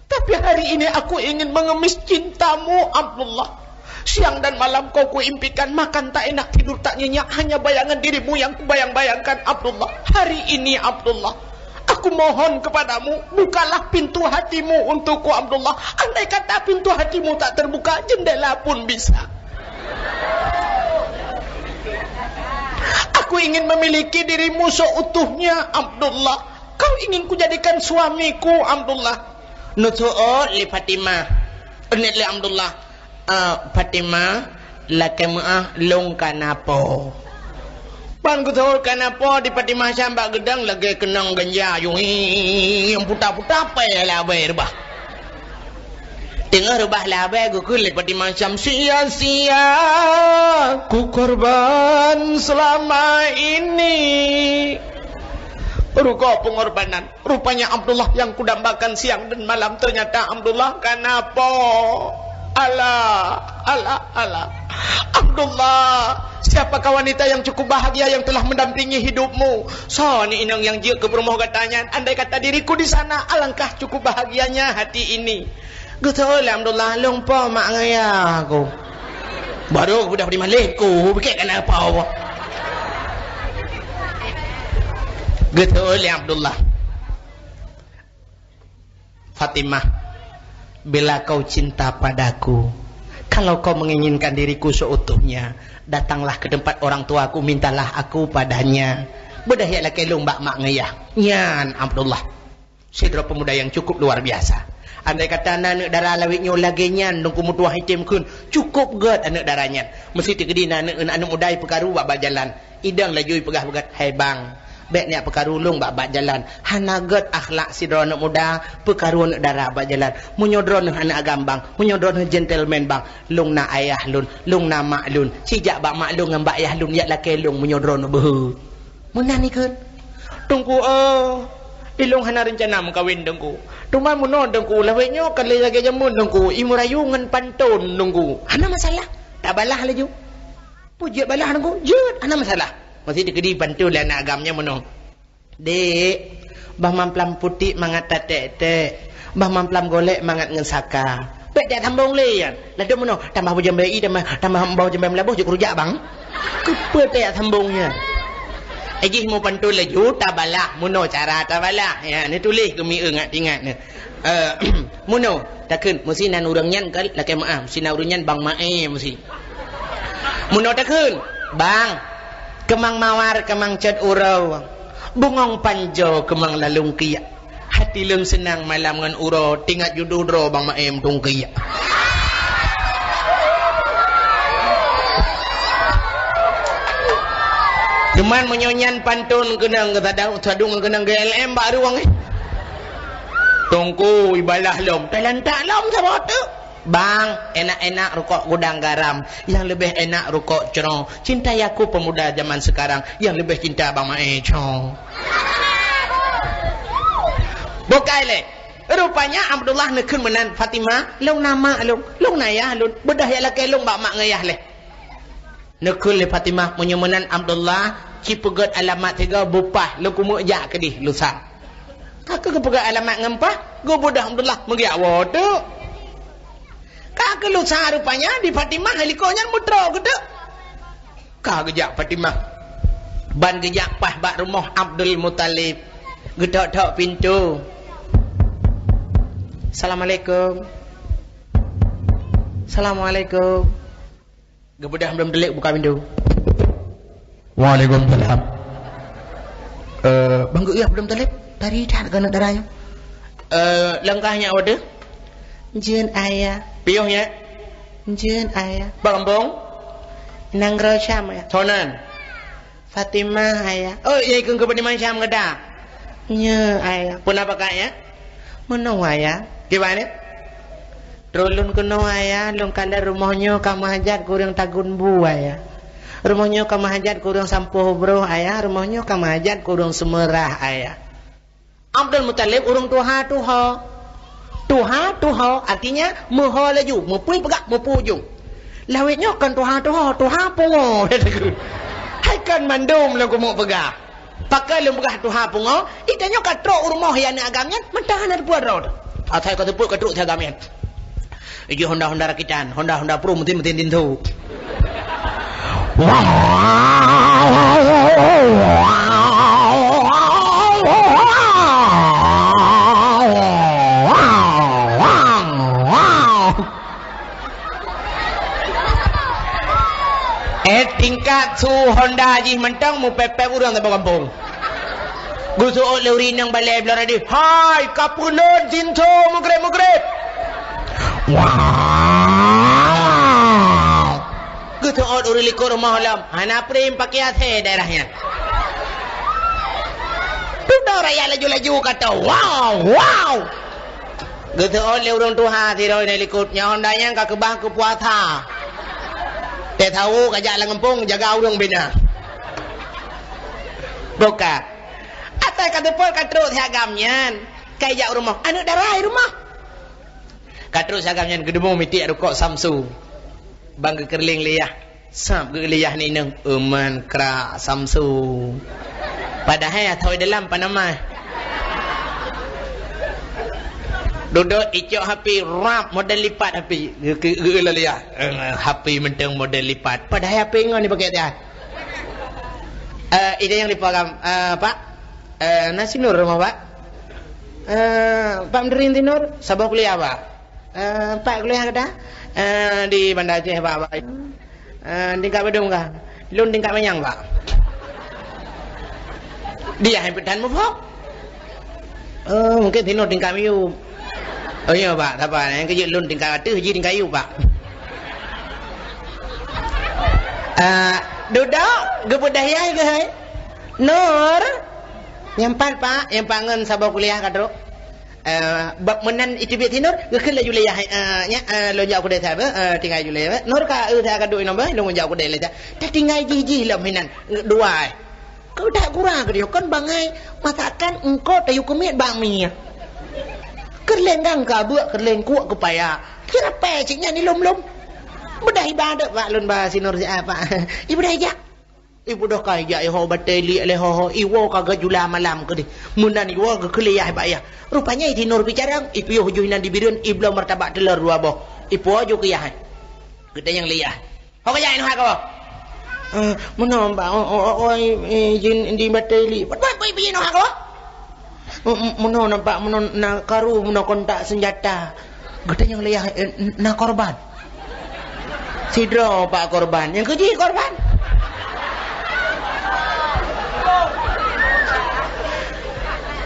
Tapi hari ini aku ingin mengemis cintamu, Abdullah. Siang dan malam kau kuimpikan, makan tak enak, tidur tak nyenyak, hanya bayangan dirimu yang kubayang-bayangkan, Abdullah. Hari ini, Abdullah, aku mohon kepadamu, bukalah pintu hatimu untukku, Abdullah. Andai kata pintu hatimu tak terbuka, jendela pun bisa. Aku ingin memiliki dirimu seutuhnya, Abdullah. Kau ingin kujadikan suamiku, Abdullah." Neuseuôt lé Fatimah. Neuôt lé Abdullah. "Ah, Fatimah, lakèe meu'ah, lôn ka na po." Ban geuseuôt ka na po di Fatimah Syam bak geudong lagèe keunong ganja, yung, yung puta-puta pèh lé abèe reubah. Teungoh reubah lé abèe geukheun lé Fatimah Syam, "Sia-sia kukorban selama ini." Rugoe pengorbanan. Rupanya Abdullah yang kudambakan siang dan malam, ternyata Abdullah ka na po. Alah, alah, alah. "Abdullah, siapakah wanita yang cukup bahagia yang telah mendampingi hidupmu? Soe ni inong nyang jeuet keu peurumoh gata nyan? Andai kata diriku di sana, alangkah cukup bahagianya hati ini." Geuseuôt lé Abdullah, "Lôn po mak ngon yah ku." Baru budak di maleh ku, pikir kan apa awak. Geuseuôt lé Abdullah. "Fatimah, bila kau cinta padaku, kalau kau menginginkan diriku seutuhnya, datanglah ke tempat orang tuaku, mintalah aku padanya." Beudôh jak lakèe lôn bak mak ngon yah. Nyan Abdullah. Sidroe peumuda nyang cukup luar biasa. Andai kata na aneuk dara lawét nyoe lagèe nyan, Teungku, meutuah item kheun, cukup gèt aneuk dara nyan. Meuseuti keudina aneuk, aneuk muda ipeukaru bak, bak jalan. Idong laju ipeugah beugat, "Hai bang, bèk neujak peukaru lôn bak, bak jalan. Hana gèt akhlak sidroe aneuk muda, peukaru aneuk dara bak jalan. Meunyoe droeneuh aneuk agam bang, meunyoe droeneuh gentleman bang, lôn na ayah lôn, lôn na mak lôn. Sijak bak mak lôn ngon bak yah lôn jak lakèe lôn meunyoe droeneuh beuhe." Meunan ikheun. "Teungku, eh, ilôn hana reuncana meukawen, Teungku. Teuma meunoe, Teungku, lawét nyoe ka lheueh lagèe jameun, Teungku, imeurayu ngon pantôn, Teungku." "Hana masalah, tabalah laju." "Peue jeuet balah, Teungku?" "Jeuet, hana masalah." Meuseuti keudina pantôn lé aneuk agam nyan meunoe. "Dek, bah mamplam putéh mangat tatek-tek, bah mamplam golek mangat ngon saka." Bèk tajak sambong lé nyan. Ladôm meunoe, tambah boh jambèe ie, tambah, tambah boh jambèe meulaboh jeuet keu rujak bang. Keupeue tajak sambong nyan? Eh, jih mupantôn laju, tabalah, meunoe cara tabalah. Ya, neutuléh keu mieu ngat ingat neu. Eh, meunoe, takheun, meusi nan ureueng nyan ka lakèe meu'ah, meusi nan ureueng nyan bang Mae, meusi. Meunoe takheun, "Bang, keumang mawar keumang cot uroe, bungong panjoe keumang lalong kiak. Hati lôn seunang malam ngon uroe, teuingat judoe droe bang Mae meutungkiak." Teuma meunyoe nyan pantôn keunong geusadang, sadong keunong G L M bak rueng, eh. Teungku, ibalah lom, talantak lom saboh teuk. "Bang, enak-enak rukok gudang garam, yang lebih enak rukok cro. Cintai aku pemuda zaman sekarang, yang lebih cinta Bang Mae cro." Bukai lé. Rupanya Abdullah neukheun meunan, "Fatimah, lôn na mak lôn, lôn na yah lôn, beudôh jak lakèe lôn bak mak ngon yah lé." Neukheun lé Fatimah, "Meunyoe meunan Abdullah, ci peugèt alamat sigoe beu paih, lôn keumeuk jak keudeh lusa." Ka keuh geupeugèt alamat ngon paih, geubeudôh Abdullah meugeujak woe teuk. Ka keuh lusa rupanya di Fatimah hai likôt nyan meutroe geuh teuk. Ka geujak Fatimah. Ban geujak paih bak rumoh Abdul Muthalib. Geutok-tok pintoe. "Assalamualaikum. Assalamualaikum." Geubeudôh Abdul Muthalib buka pintoe. "Waalaikumsalam. Eh, bang geuh Abdul Muthalib, tari that keuneuk dara nyoe." "Eh, langkah nyak wadoe." "Jeuet, Ayah." "Piôh nyak." Jeuet, Ayah. Bak gampông? Nanggroe Syam, Ayah. Soe nan? Fatimah, Ayah. Oh, nyang ikheun keu Fatimah Syam gata? Nyo, Ayah. Peue na pakat, ya? Meunoe, Ayah. Kiban, ya? Trok lôn keunoe, Ayah, lôn kalon rumoh nyoe ka meuhajat keu ureueng Tagun Bu, Ayah. Rumoh nyoe ka meuhajat keu ureueng Sampôh Broh, Ayah. Rumoh nyoe ka meuhajat keu ureueng Seumeurah, Ayah. Abdul Muthalib ureueng tuha-tuha. Tuha-tuha artinya meuho laju, meupui peugah, meupui ujong. Lawét nyoe kon tuha-tuha, tuha pungo. Hai kon mandum lôn keumeung peugah. Pakon lôn peugah tuha pungo, i tanyoe ka trok u rumoh aneuk agam nyan, mantong hana teupeue droe. Asai ka teupeu ka trok si agam nyan. Ijih honda-honda rakitan, honda-honda pro, mesin-mesin tintu. Eh, tingkat su honda jih mantong meupép-pép ureueng saboh gampông. Geuseuôt lé ureueng inong balèe bloe radio, "Hai, ka peuleuen sinto meugreb-meugreb!" Wow! Geuseuôt ureueng likôt rumoh lom, hana prem pakai A C daerah nyan. Dudoe rakyat laju-laju ka tô, "Wow! Wow!" Geuseuôt lé ureueng tuha sidroe di likôt, "Nyoe honda nyan ka keubah keu puasa. Teuh sawo ka jak lam gampông jaga ureueng bina." Buka. Asai ka teupeu ka trok si agam nyan, ka ijak u rumoh. Aneuk dara i rumoh. Ka trok si agam nyan geudumu mitiek rukok Samsu. Ban geukeureuléng lé yah. Sab geuh lé yah ngon inong, "Euman krak Samsu." Padahai atoi dalam panamah. Dudoe icok HP rab model lipat HP. Geu-, geu-, geu-, lé yah. Eh, HP mantong model lipat. Padahai HP ngon dipakai tiah. Eh, ide nyang dipeugah, eh, Pak? Eh, na si Nur rumoh, Pak? Eh, Pak Meuturin si Nur? Saboh kuliah, Pak? Eh, pat kuliah gata? Eh, di Banda Aceh, Pak, Pak. Eh, tingkat padum kah? Lôn tingkat manyang, Pak. Dia hai peutan muphom. Oh, mungkin si Nur tingkat miyueb. Oh, iya, Pak, sabar. Nyang keujeuet lôn tingkat ateueh, jih tingkat yueb, Pak. Eh, dudoe, geupeudayai keuh hai. Nur. Nyang pat, Pak, nyang pat ngon saboh kuliah ka trok. Eh, bak meunan iteubiet si Nur, geukheun laju lé yah, eh, nyak, eh, lôn jak u keudè sabe, eh, tinggai ju lé, eh. Nur ka, eh, ka duek inong beh, lôn jak u keudè lé sa. Tatinggai jih-jih lom hinan, dua, eh. Keu that gura keudeh, kon bangai masakan engko tayue keumiet bak mie. Keureuléng gang ka beuk, keureuléng kuek keu paya. Kira pèe cit nyan ilom-lom. Beudah ibadat bak lôn ba si Nur si, eh, Pak. Ibeudôh ijak. Ibeudôh ka ijak iho batèe liek lé ho-ho, iwoe ka geujula malam keudeh. Meunan iwoe geukheun lé yah bak yah. Rupanya i si Nur pih carông, ipiôh ju hinan di Bireuen, ibloe martabak teulor dua boh. Ipuwoe ju keu yah. Geutanyong lé yah. Ho ka jak inoe hai kawoe? Eh, meunoe, Pak, o, o, o, oi, eh, jin di batèe liek. Pat, pat, pat, pat, inoe hai kawoe? M-, m-, meunoe na, Pak, meunoe na karu, meunoe kontak seunjata. Geutanyong lé yah, eh, na korban? Sidroe, Pak, korban. Nyang keujih korban?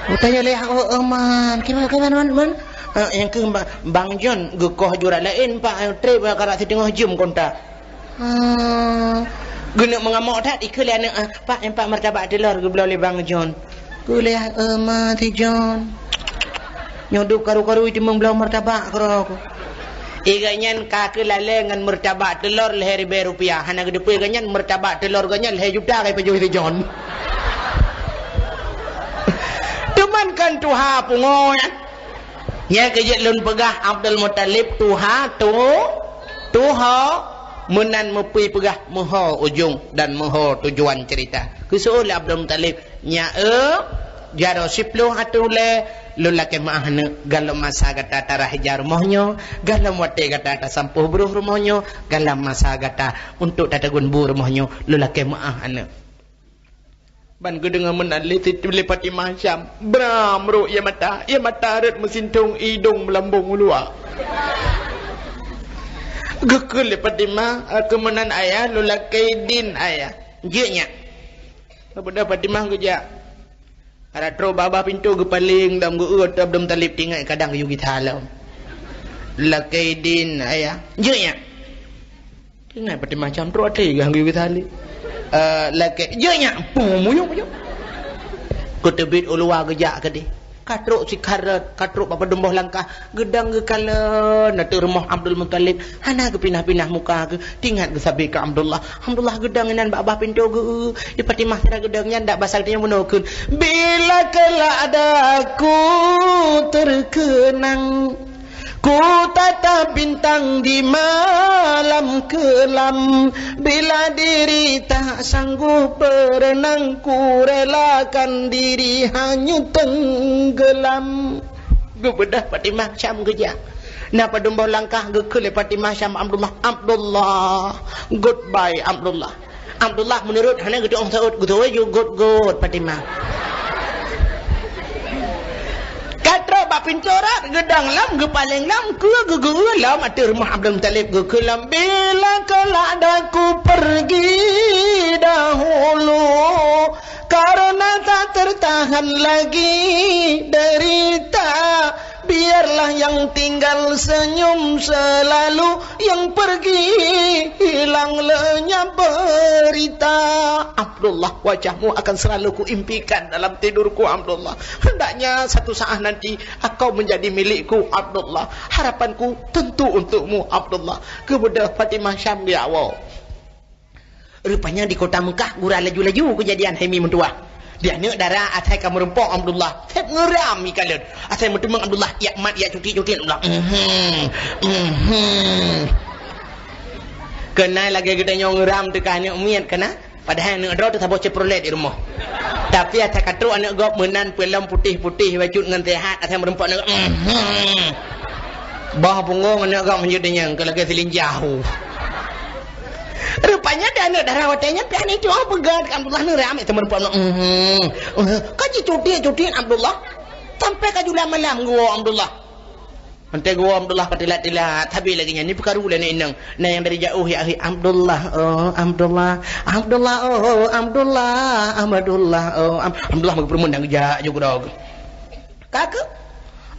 Geutanyong lé yah, oh, oh, man. Kiban, kiban, man, man? Eh, nyang keu ba-, Bang John geukoh jurat laén, Pak, eh, trép, eh, karap siteungoh jeuem kontak. Ah, geuneuk meungamok that, ikheun lé aneuk, ah, "Pak, nyoe Pak, martabak teulor geubloe lé Bang John." Kheun lé, "Eh, ma si John. Nyoe dub karu-karu iteumeung bloe martabak keudroe." I gobnyan ka keulalé ngon martabak teulor lhèe ribèe rupiah. Hana geuteupeue gobnyan martabak teulor gobnyan lhèe juta ka ipajoh si John. Teuma kan tuha pungo nyan. Nyang keujeuet lôn peugah Abdul Muthalib tuha tu, tuha meunan meupui peugah meuho ujong dan meuho tujuan cerita. Geuseuôt lé Abdul Muthalib, "Nyak eu, jaroe siploh ateueh ulèe, lôn lakèe meu'ah aneuk, galom masa gata tarah ija rumoh nyoe, galom watèe gata tasampôh broh rumoh nyoe, galom masa gata untuk tatagun bu rumoh nyoe, lôn lakèe meu'ah aneuk." Ban geudeungoe meunan lé Siti, lé Fatimah Syam, bram rôk ie mata, ie mata rhot meusintong, idông meulambông u luwa. Geukheun lé Fatimah, "Keu meunan ayah, lôn lakèe idin ayah." "Jeuet nyak." Beudôh Fatimah geujak. Adak trôk babah pintoe geupaleng dan geu-eu Abdul Muthalib, teuingat kadang geuyue gisa lom. "Lakèe idin ayah." "Jeuet nyak." Ingat Fatimah Syam trok até geuh geuyue saleb. Eh, lakée, "Jeuet nyak!" Pum, muyueb, muyueb. Geuteubiet u luwa geujak keudeh. Ka trok sikharot, ka trok bak padum boh langkah, geudong geukalon ateueh rumoh Abdul Muthalib. Hana geupinah-pinah muka geuh, teuingat geusabe keu Abdullah. Abdullah geudong inan bak babah pintoe geuh. Di Fatimah sira geudong nyan dak basa geutanyoe bunoe kheun. Bila kelak daku terkenang, ku tatap bintang di malam kelam. Bila diri tak sanggup berenang, ku relakan diri hanyut tenggelam. Geubeudôh Fatimah Syam geujak. Na padum boh langkah geukheun lé Fatimah Syam Abdullah, "Abdullah, goodbye Abdullah." Abdullah meunurot hana geutu'oh saut, geutu'oh ju got-got Fatimah. Ka trok bak pintoe rot, geudong lom, geupaleng lom, keu geugeu lom ateueh rumoh Abdul Muthalib, geukheun lom, "Bila kelak daku pergi dahulu, karena tak tertahan lagi derita." Biarlah yang tinggal senyum selalu, yang pergi hilang lenyap berita. Abdullah, wajahmu akan selalu kuimpikan dalam tidurku, Abdullah. Hendaknya satu saat nanti engkau menjadi milikku, Abdullah. Harapanku tentu untukmu, Abdullah. Geubeudôh Fatimah Syam di awai. Rupanya di kota Mekah gura laju-laju keujadian hai mi meutuwah. Di aneuk dara asai ka meurumpok Abdullah, seb ngeuram ikalon. Asai meuteumeung Abdullah, yak mat, yak cuti-cuti Abdullah. Mhm. Mhm. Keunan lagée geutanyoe ngeuram teuka aneuk miet keunan. Padahai aneuk droe teuh saboh Chevrolet di rumoh. Tapi asai ka trok aneuk gob meunan peulom putéh-putéh bacut ngon sehat asai meurumpok aneuk. Mhm. Bah punggong aneuk gob meunjeuet dinyang keu lagée silinjah. Rupanya di aneuk dara watée nyan pih aneuk itu, oh, peugah Abdullah neuram, itu meureumpok, mhm, mhm, ka jicuti-cuti Abdullah. Sampai ka jula malam geuwoe Abdullah. Mantong geuwoe Abdullah ka tilat-tilat, sabe lagée nyan, ni peukaru lé aneuk inong. Na nyang dari jauh ya, "Abdullah, oh, Abdullah, Abdullah, oh, Abdullah, Abdullah, oh, Ab-," Abdullah meugeupeurumun dan geujak ju keudroe. Ka keuh.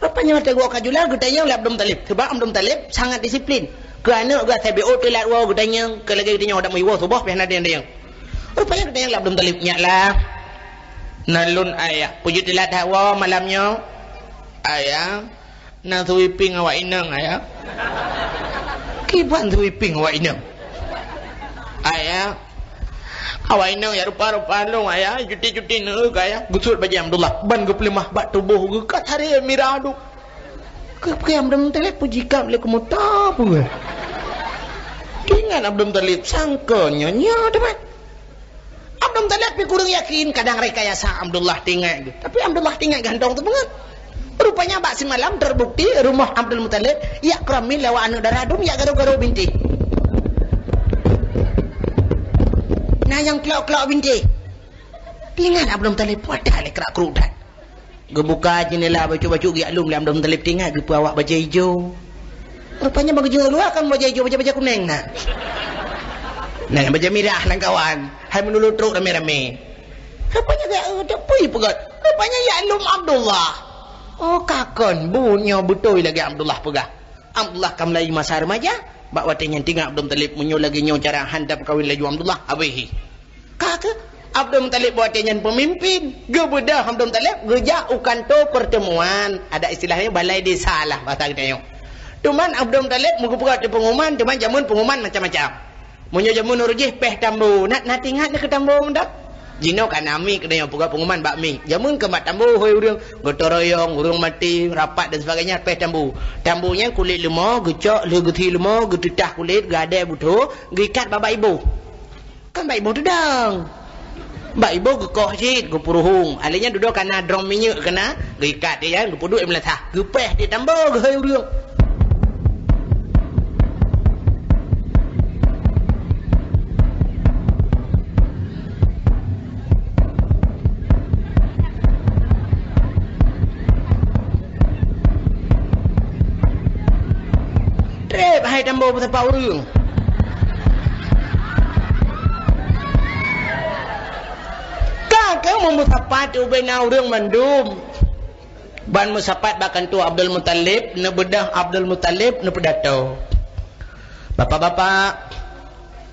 Rupanya watée geuwoe ka jula geutanyong lé Abdul Muthalib. Sebab Abdul Muthalib sangat disiplin. Keu aneuk geuh asai B O teulat woe geutanyong, keu lagée geutanyong adak meuwoe suboh pih hana tanyong. Rupanya geutanyong lé Abdul Muthalib, "Nyak lah. Na lôn ayah. Peue jeuet teulat that woe malam nyoe? Ayah, na sweeping awak inong, ayah." "Kiban sweeping awak inong?" "Ayah, awak inong ya rupa-rupa lôn, ayah, cuti-cuti neuk, ayah." Geusuet bajée Abdullah, ban geupeuleumah bak tuboh geuh ka taré mirah duek. Keu-, keu Abdul Muthalib peujikab lé keumuta peue. Teuingat Abdul Muthalib, sangka nyoe nyoe teuma. Abdul Muthalib pih kureueng yakin, kadang rekayasa Abdullah teuingat geuh. Tapi Abdullah teuingat gantong teupeungeut. Rupanya bak simalam terbukti rumoh Abdul Muthalib yak keuramin lewat aneuk dara dum yak garo-garo bintéh. Na nyang klok-klok bintéh. Teuingat Abdul Muthalib, wadah lé krak-kruk that. Geubuka jeundela bacut-bacut geujak lom lé Abdul Muthalib, teuingat geupeue awak bajée ijo. Rupanya bak geujeuet luwa kan bajée ijo, bajée-bajée kunéng na. Na bajée mirah lam kawan. Hai meunurot trok ramé-ramé. Rupanya geuyak, eh, dak peue peugah. Rupanya yak lom Abdullah. Oh, ka kon, buet nyoe beutôi lagée Abdullah peugah. Abdullah ka mulai masa remaja, bak watée nyan teuingat Abdul Muthalib, meunyoe lagée nyoe cara han tapeukawen laju Abdullah, habéh hi. Ka keuh, Abdul Muthalib bak watée nyan peumimpin, geubeudôh Abdul Muthalib geujak u kantô peurteumuan, ada istilahnya balai desa lah basa geutanyoe. Teuma Abdul Muthalib meugeupeugah ateueh peunguman, teuma jameun peunguman macam-macam. Meunyoe jameun ureuëng jih péh tambo, na, na teuingat neukeu tambo mantong? Jinoe ka na mik, geutanyoe peugah peunguman bak mik. Jameun keu bak tambo hôi ureuëng, gotong royong, ureuëng maté, rapat dan sebagainya, péh tambo. Tambo nyan kulét leumo, geucok lheueh geuthi leumo, geuteutah kulét, geuadée butho, geuikat bak, bak iboh. Kan bak iboh teudong. Bak iboh geukoh cit, geupeuruhong. Alèh nyan dudoe ka na drom minyeuk keunan, geuikat di nyan, geupeuduek di meulasah. Geupéh di tambo geuhôi ureuëng. Trép hai tambo meusapat ureuëng. Ka keuh meumeusapat ubena ureuëng mandum. Ban meusapat bak kantô Abdul Muthalib, neubeudôh Abdul Muthalib, neupeudato. Bapak-bapak,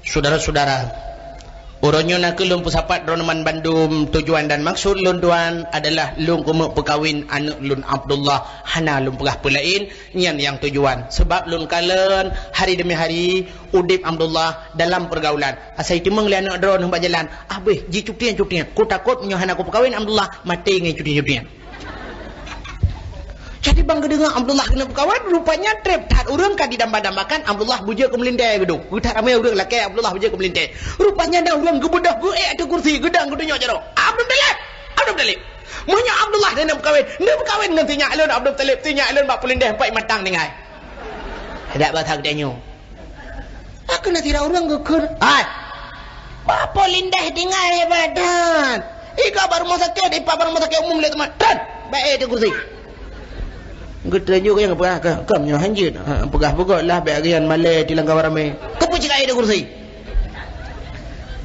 Syedara-syedara, uroe nyoe nakeuh lôn peusapat droeneuh ban bandum. Tujuan dan maksud lôn tuan adalah lôn keumeuk peukawen aneuk lôn Abdullah, hana lôn peugah peulaén, nyan nyang tujuan. Sabab lôn kalon hari demi hari udeb Abdullah dalam peurgaulan. Asai teumeung lé aneuk droeneuh bak jalan, "Abéh, jicutieng-cutieng. Kutakot meunyoe hana kupeukawen Abdullah, maté ngon cutieng-cutieng." Jadi ban geudeungoe Abdullah keuneuk peukawen, rupanya treb that ureuëng ka didamba-dambakan Abdullah beujeuet keu meulintèe geudong. Geuthat ramé ureuëng lakèe Abdullah beujeuet keu meulintèe. Rupanya na ureuëng geubeudôh geuék ateueh kursi, geudong geutunyok jaroe. "Abdul Muthalib! Abdul Muthalib! Meunyoe Abdullah keuneuk peukawen, neuk peukawen ngon sinyak lôn Abdul Muthalib, sinyak lôn bak peulintéh empat mantang tinggai." Dak basa geutanyoe. Aku na sidroe ureuëng geukheun, "Hai! Bak peulintéh tinggai hebat that! Iga bak rumoh sakét, ipak bak rumoh sakét umum lé teuma. Tron! Bak ék ateueh kursi!" Geutanyoe nyang peugah, "Ka, ka meunyoe hanjeuet, ha, peugah beugôt lah, bèk geuyan malèe di lam kawan ramé." Keupeue cit ka ék ateueh kursi?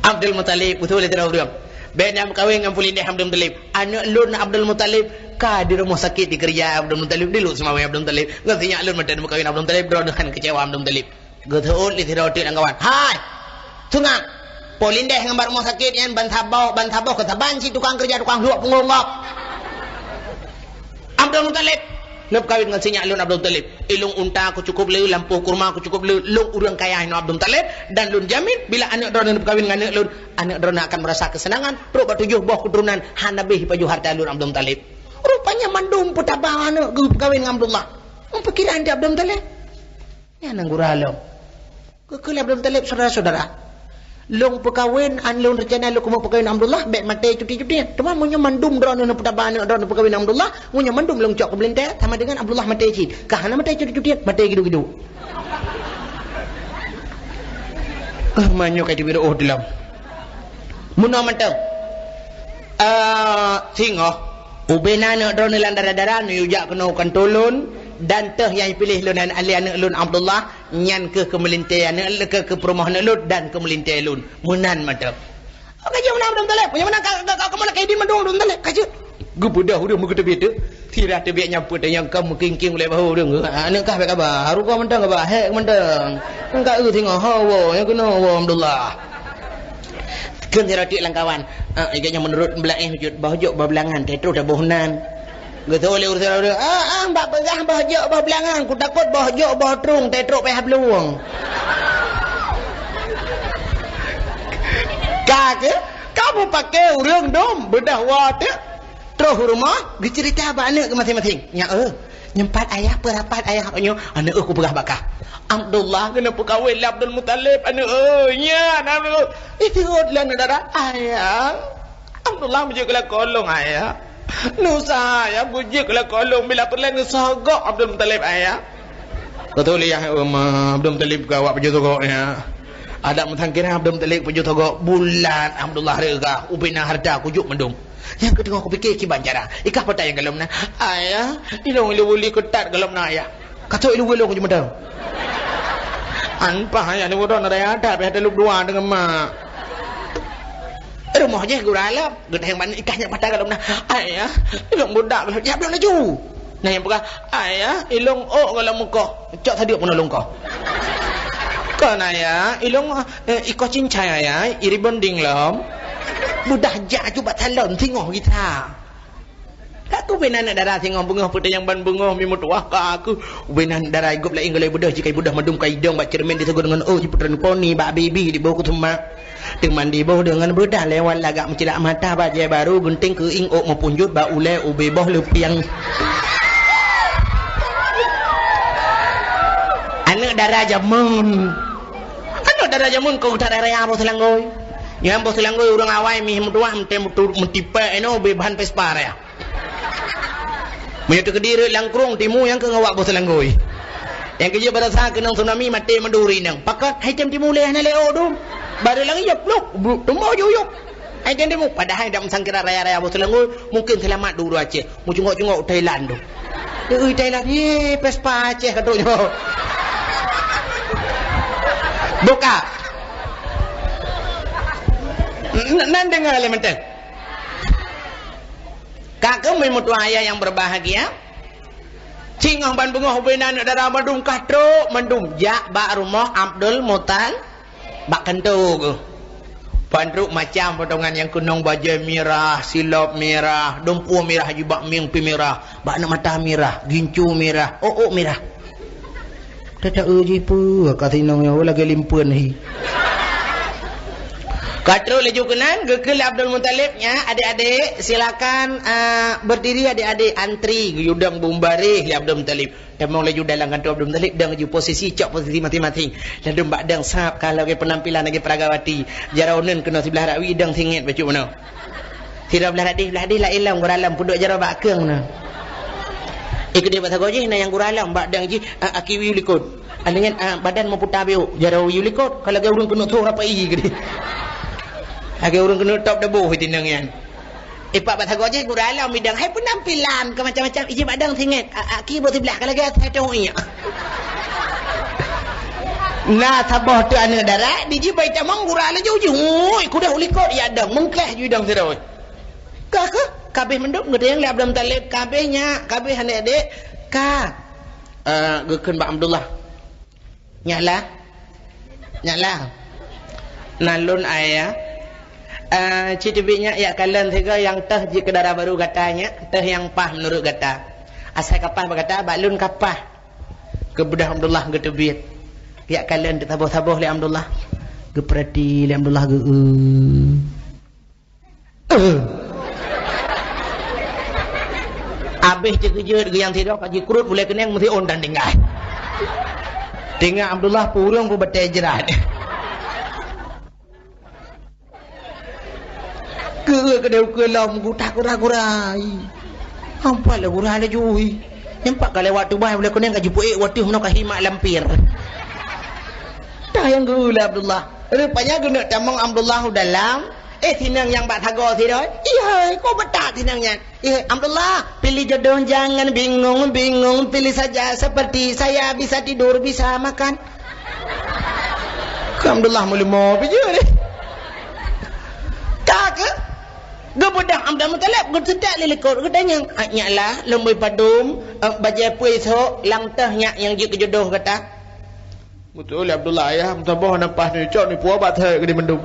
Abdul Muthalib, beutôi lé sidroe ureuëng. "Bèk na meukawen ngon peulintéh Abdul Muthalib. Aneuk lôn Abdul Muthalib ka di rumoh sakét dikeurija Abdul Muthalib, di Lhokseumawe Abdul Muthalib. Ngon sinyak lôn mantong neuk meukawen Abdul Muthalib, droeneuh han keucewa Abdul Muthalib." Geuteuôt lé sidroe teuk lam kawan, "Hai! Seungab! Peulintéh ngon bak rumoh sakét nyan ban saboh, ban saboh keu saban cit tukang keureuja tukang hluek punggong gob. Abdul Muthalib, neuk peukawen ngon sinyak lôn Abdul Muthalib. Ilong unta ku cukôp le, lampôh kurma ku cukôp le, lôn ureuëng kaya inoe Abdul Muthalib, dan lôn jamin bila aneuk droeneuh neuk peukawen ngon aneuk lôn, aneuk droeneuh akan meurasa keuseunangan, trok bak tujoh boh keuturonan hana habéh jipajoh hareuta lôn Abdul Muthalib." Rupanya mandum peutaba aneuk geupeukawen ngon Abdullah. Meupeukiran di Abdul Muthalib. Nyan nyang gura lom. Geukheun lé Abdul Muthalib, "Syedara-syedara, lôn peukawen, an lôn reuncana lôn keumeuk peukawen Abdullah, bèk maté cuti-cutian. Teuma meunyoe mandum droeneuh neuk peutaba aneuk droeneuh peukawen Abdullah, meunyoe mandum lôn cok keu meulintèe, sama deungon Abdullah maté cit. Ka hana maté cuti-cutian, maté gidu-gidu." Eh, meunyoe ka teubiet oh dilom. Meunoe mantong. Eh, singoh, ubena aneuk droeneuh lam dara-dara, neuyue jak keunoe u kantô lôn, dan teuh nyang piléh lôn lé aneuk lôn Abdullah, nyan kheueh keu meulintèe aneuk, keu, keu peurumoh aneuk lôn dan keu meulintèe lôn. Meunan mantong. Oke, jeuet meunan Abdul Muthalib. Meunyoe meunan ka, ka, ka, kamoe lakèe idin mandum Abdul Muthalib, ka jeuet. Geubeudôh ureuëng meugeuteubiet teuh. Sira teubiet nyan peuet nyang ka meukieng-kieng ulèe bahô ureuëng. Aneuk kah bèk kaba, haru ka mantong kaba, hék mantong. Ka eu singoh ho woe, nyang keunoe woe Abdullah. Kheun sidroe teuk lam kawan, "Ah, iga nyoe meunurot beulaéh jeuet boh jok boh beulangan, teutroh taboh nan." Geutôi lé ureuëng, "Ah, ah, bak peugah boh jok boh beulangan, kutakot boh jok boh trueng, teutroh payah blueng." Ka keuh, ka meupaké ureuëng dum, beudôh woe teuk, troh u rumoh, geuceurita bak aneuk geuh maséng-maséng. "Nyak, eh, nyoe pat ayah, peue rapat ayah?" "Nyoe, aneuk, eh, kupeugah bak kah. Abdullah keuneuk peukawen lé Abdul Muthalib, aneuk, eh, nyan, aneuk." Iteuôt lé aneuk dara, "Ayah, Abdullah beujeuet keu lakoe lôn, ayah. Neusaha, ayah, beujeuet keu lakoe lôn, bila peureulèe neusogok Abdul Muthalib, ayah." Beutôi lé yah, em, Abdul Muthalib ka awak pajoh sogok, ya. Adak meusangkira Abdul Muthalib pajoh sogok, bulat Abdullah reuga, ubena hareuta kujok mandum. Nyang keuteungoh kupiké kiban cara. Ikah peue nyang golom na. "Ayah, ilong ilong buli keutat golom na, ayah." "Ka trok ilong ilong kujok mandum." "An paih ayah, ilong droeneuh na daya adat, payah talop dua deungon mak." Rumoh jih gura lom, geutanyoe ban ikah nyak mata golom na. "Ayah, ilong budak golom, jak bloe laju." Nah, nyang peugah, "Ayah, ilong ôk golom mukoh." "Cok sadeuk peunoh lôn koh." "Kon ayah, ilong, eh, ikoh cincai ayah, i rebonding lom." Beudôh jak aju bak salon, singoh gita. Ka keuh ubena aneuk dara singoh beungoh, peue teuh nyang ban beungoh, mi meutuwah ka keuh. Ubena aneuk dara gob laén golom beudôh, jih ka beudôh mandum ka idong bak ceureumen diseugot deungon ôk, jipeutreun poni bak bibi diboh keu seumah. Teumandi boh deungon beudôh lewat lagak meucilak mata, bajèe barô, gunting keuieng, ôk meupunjot bak ulèe, ubé boh leupiang. Aneuk dara jameun. Aneuk dara jameun keu that raya boh seulanggôi. Nyang boh seulanggôi ureueng awai mih meutuwah meutem meutu-, meutipèk inoe ubé bahan Vespa raya. Meunyoe teukeudi rhot lam krueng timu nyang keu ngawak boh seulanggôi. Nyang keujeuet barasa keunong tsunami maté meuduri nang. Pakon hai tem timu lé hana lé ôk dum. Barô lagèe jeuet pluk, pluk, tumbôh juyuk. Hai tem timu, padahai dak meusangkira raya-raya boh seulanggôi, mungken seulamat di uroe Aceh. Meucungok-cungok u Thailand tu. Di Thailand, ye, Vespa Aceh ka trok nyoe. Buka. N-, nan deungoe lé mantong. Ka keuh meutuwah ayah nyang berbahagia. Singoh ban beungoh ubena aneuk dara mandum ka trok mandum jak bak rumoh Abdul Muthal-, Bak kantô geuh. Ban trok macam potongan nyang keunong bajée mirah, silop mirah, dumpeue mirah jibak mieng pih mirah, bak aneuk mata mirah, gincu mirah, ôk-ôk mirah. Tata eu jipeue ka sinong nyoe lagée limpeuen hi. Ka trok laju keunan, geukheun lé Abdul Muthalib, "Nyak, adik-adik, silakan, ah, berdiri adik-adik, antri." Geuyue dong bumbareh lé Abdul Muthalib. Tamong laju dalam kantô Abdul Muthalib, dong laju posisi, cok posisi masing-masing. Ladôm bak dong sab ka lagée penampilan lagée peragawati. Jaroe uneuen keunoe siblah rawi, dong singét bacut bunoe. Sidroe blah radeh, blah radeh laén lom, gura lom peuduek jaroe bak keung na. Eh, keudeh bak sagoe jih na nyang gura lom, bak dong jih, ah, aki wiyu likot. Alèh nyan, ah, badan meuputa biôk, jaroe wiyu likot, ka lagée ureuëng keuneuk thô rapai keudeh. Lagée ureuëng keuneuk top deboh tinong nyan. Eh, pak bak sagoe jih gura lom bidang. Hai penampilan ke macam-macam. Iji bak dong singét. A, aki buet siblah ka lagée asai teuh iyak. Na saboh teuk aneuk dara, di jih bai tamong gura laju jih. Ui, kudah ulikot ya dong. Mengkeh ju dong sidroe. Ka, ka, kabeh mandum geudeng lé Abdul Muthalib. Kabeh nyak, kabeh aneuk dek. Ka. Eh, geukheun bak Abdullah. Nyak lah. Nyak lah. Na lôn ayah. Eh, ci teubiet nyak yak kalon sigoe nyang teuh jeuet keu dara barô gata nyak, teuh nyang paih meunurot gata. Asai ka paih bak gata, bak lôn ka paih. Geubeudôh Abdullah geuteubiet. Yak kalon teusaboh-saboh lé Abdullah. Geupeurati lé Abdullah geu-, eh. Abéh teukeujot geu nyang sidroe ka jikrot ulée keuneng meusiôn dan tinggai. Teungoh Abdullah purông peubatée jrat. Keu keudeh ukeue lom geutak gura-gura. Ampat lé gura laju. Nyang pat ka lewat tubai ulée keuneng ka jipeuék wateuh meunoe ka himak lampir. Tah nyang geu lé Abdullah. Rupanya geuneuk tamong Abdullah u dalam. Eh, sinong nyang bak sagoe sidroe. Ihai, ko beutak sinong nyan. Eh, Abdullah, pilih jodoh jangan bingung-bingung, pilih saja seperti saya, bisa tidur, bisa makan. Keu Abdullah meuleumo pih jeuet deh. Ka keuh? Geubeudôh Abdul Muthalib, geuseutôt lé likot, geutanyong, "Nyak lah, lôn bri padum, eh, bajée peue isok, lam teuh nyak nyang jeuet keu jodoh gata?" Beutôi lé Abdullah, ayah, meusaboh na paih neucok neupuwoe bak thèe keudeh mandum.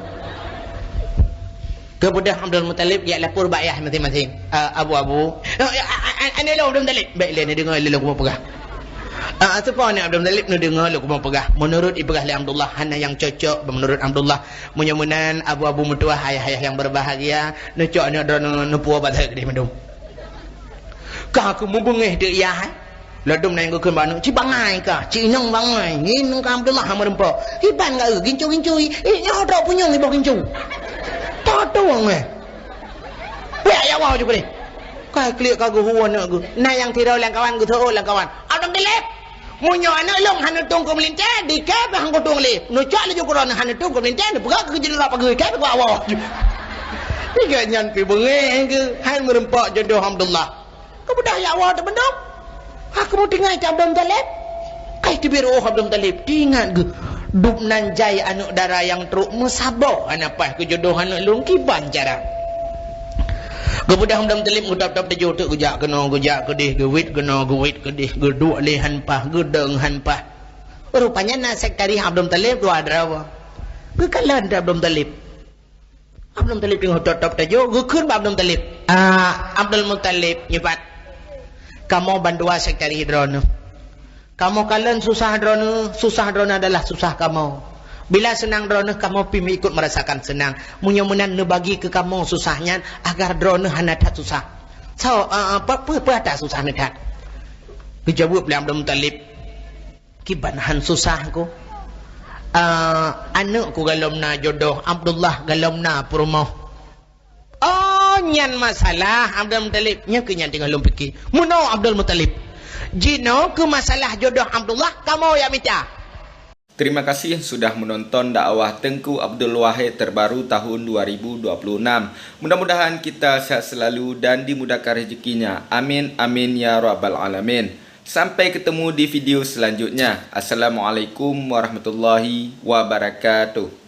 Geubeudôh Abdul Muthalib jak lapor bak ayah maséng-maséng. "Ah, Abu, Abu." "Oh, ya, a, a, a, aneuk lôn Abdul Muthalib." "Bék lé neudeungoe lé lôn kupeugah. Ah, soe po aneuk Abdul Muthalib neudeungoe lôn kupeugah." Meunurot ipeugah lé Abdullah, hana nyang cocok meunurot Abdullah. Meunyoe meunan, Abu-abu meutuwah, ayah-ayah nyang berbahagia, neucok aneuk droeneuh neupuwoe bak thèe keudeh mandum. Ka keuh mubeungéh teuk yah, eh. Ladôm na nyang geukheun bak aneuk, "Ci bangai kah, ci inong bangai, ngieng ka Abdullah hana meureumpok. Iban ka eu, gincu-gincu i, i nyoe trok punyueng iboh gincu." Tatueng, eh. Piak ya woe ju keudeh. Ka kliek ka geuhu aneuk geuh. Na nyang sidroe lam kawan geuseuôt lam kawan. "Abdul Muthalib! Meunyoe aneuk lôn hana tueng keu meulintèe, di kèe pih han kutueng lé. Neucok laju keu droeneuh hana tueng keu meulintèe, neupeugah keu jeuet nibak pageue, kèe pih kuwak woe." Nyan pih beungéh geuh, han meureumpok jodoh Abdullah. Geubeudôh jak woe teuk mandum. Ka keuh meutinggai cit Abdul Muthalib. Ka teubiet reuôh Abdul Muthalib, teuingat geuh. Dub nan jai aneuk dara nyang trok meusaboh hana paih keu jodoh aneuk lôn, kiban cara. Geubeudôh Abdul Muthalib geutôb-tôb teujoh teuk, geujak keunoe, geujak keudeh, geuwét keunoe, geuwét keudeh, geuduek lé han paih, geudong han paih. Rupanya na sekretaris Abdul Muthalib dua droe. Geukalon Abdul Muthalib. Abdul Muthalib teungoh tôb-tôb teujoh, geukheun bak Abdul Muthalib, "Ah, Abdul Muthalib, nyoe pat. Kamoe bandua sekretaris droeneuh. Kamoe kalon susah droeneuh, susah droeneuh adalah susah kamoe. Bila seunang droeneuh, kamoe pih meuikot meurasakan seunang. Meunyoe meunan neubagi keu kamoe susah nyan, agar droeneuh hana that susah." "Soe, ah, ah, peue, peue, peue atra susah neuh that?" Geujaweueb lé Abdul Muthalib. "Kiban han susah ku. Ah, aneuk ku galom na jodoh, Abdullah galom na peurumoh." "Oh, nyan masalah, Abdul Muthalib. Nyan keuh nyang teungoh lôn pike. Meunoe Abdul Muthalib. Jinoe keuh masalah jodoh Abdullah, kamoe jak mita." Terima kasih sudah menonton dakwah Teuku Abdul Wahid terbaru tahun dua ribu dua puluh enam. Mudah-mudahan kita sehat selalu dan dimudahkan rezekinya. Amin, amin, ya rabbal alamin. Sampai ketemu di video selanjutnya. Assalamualaikum warahmatullahi wabarakatuh.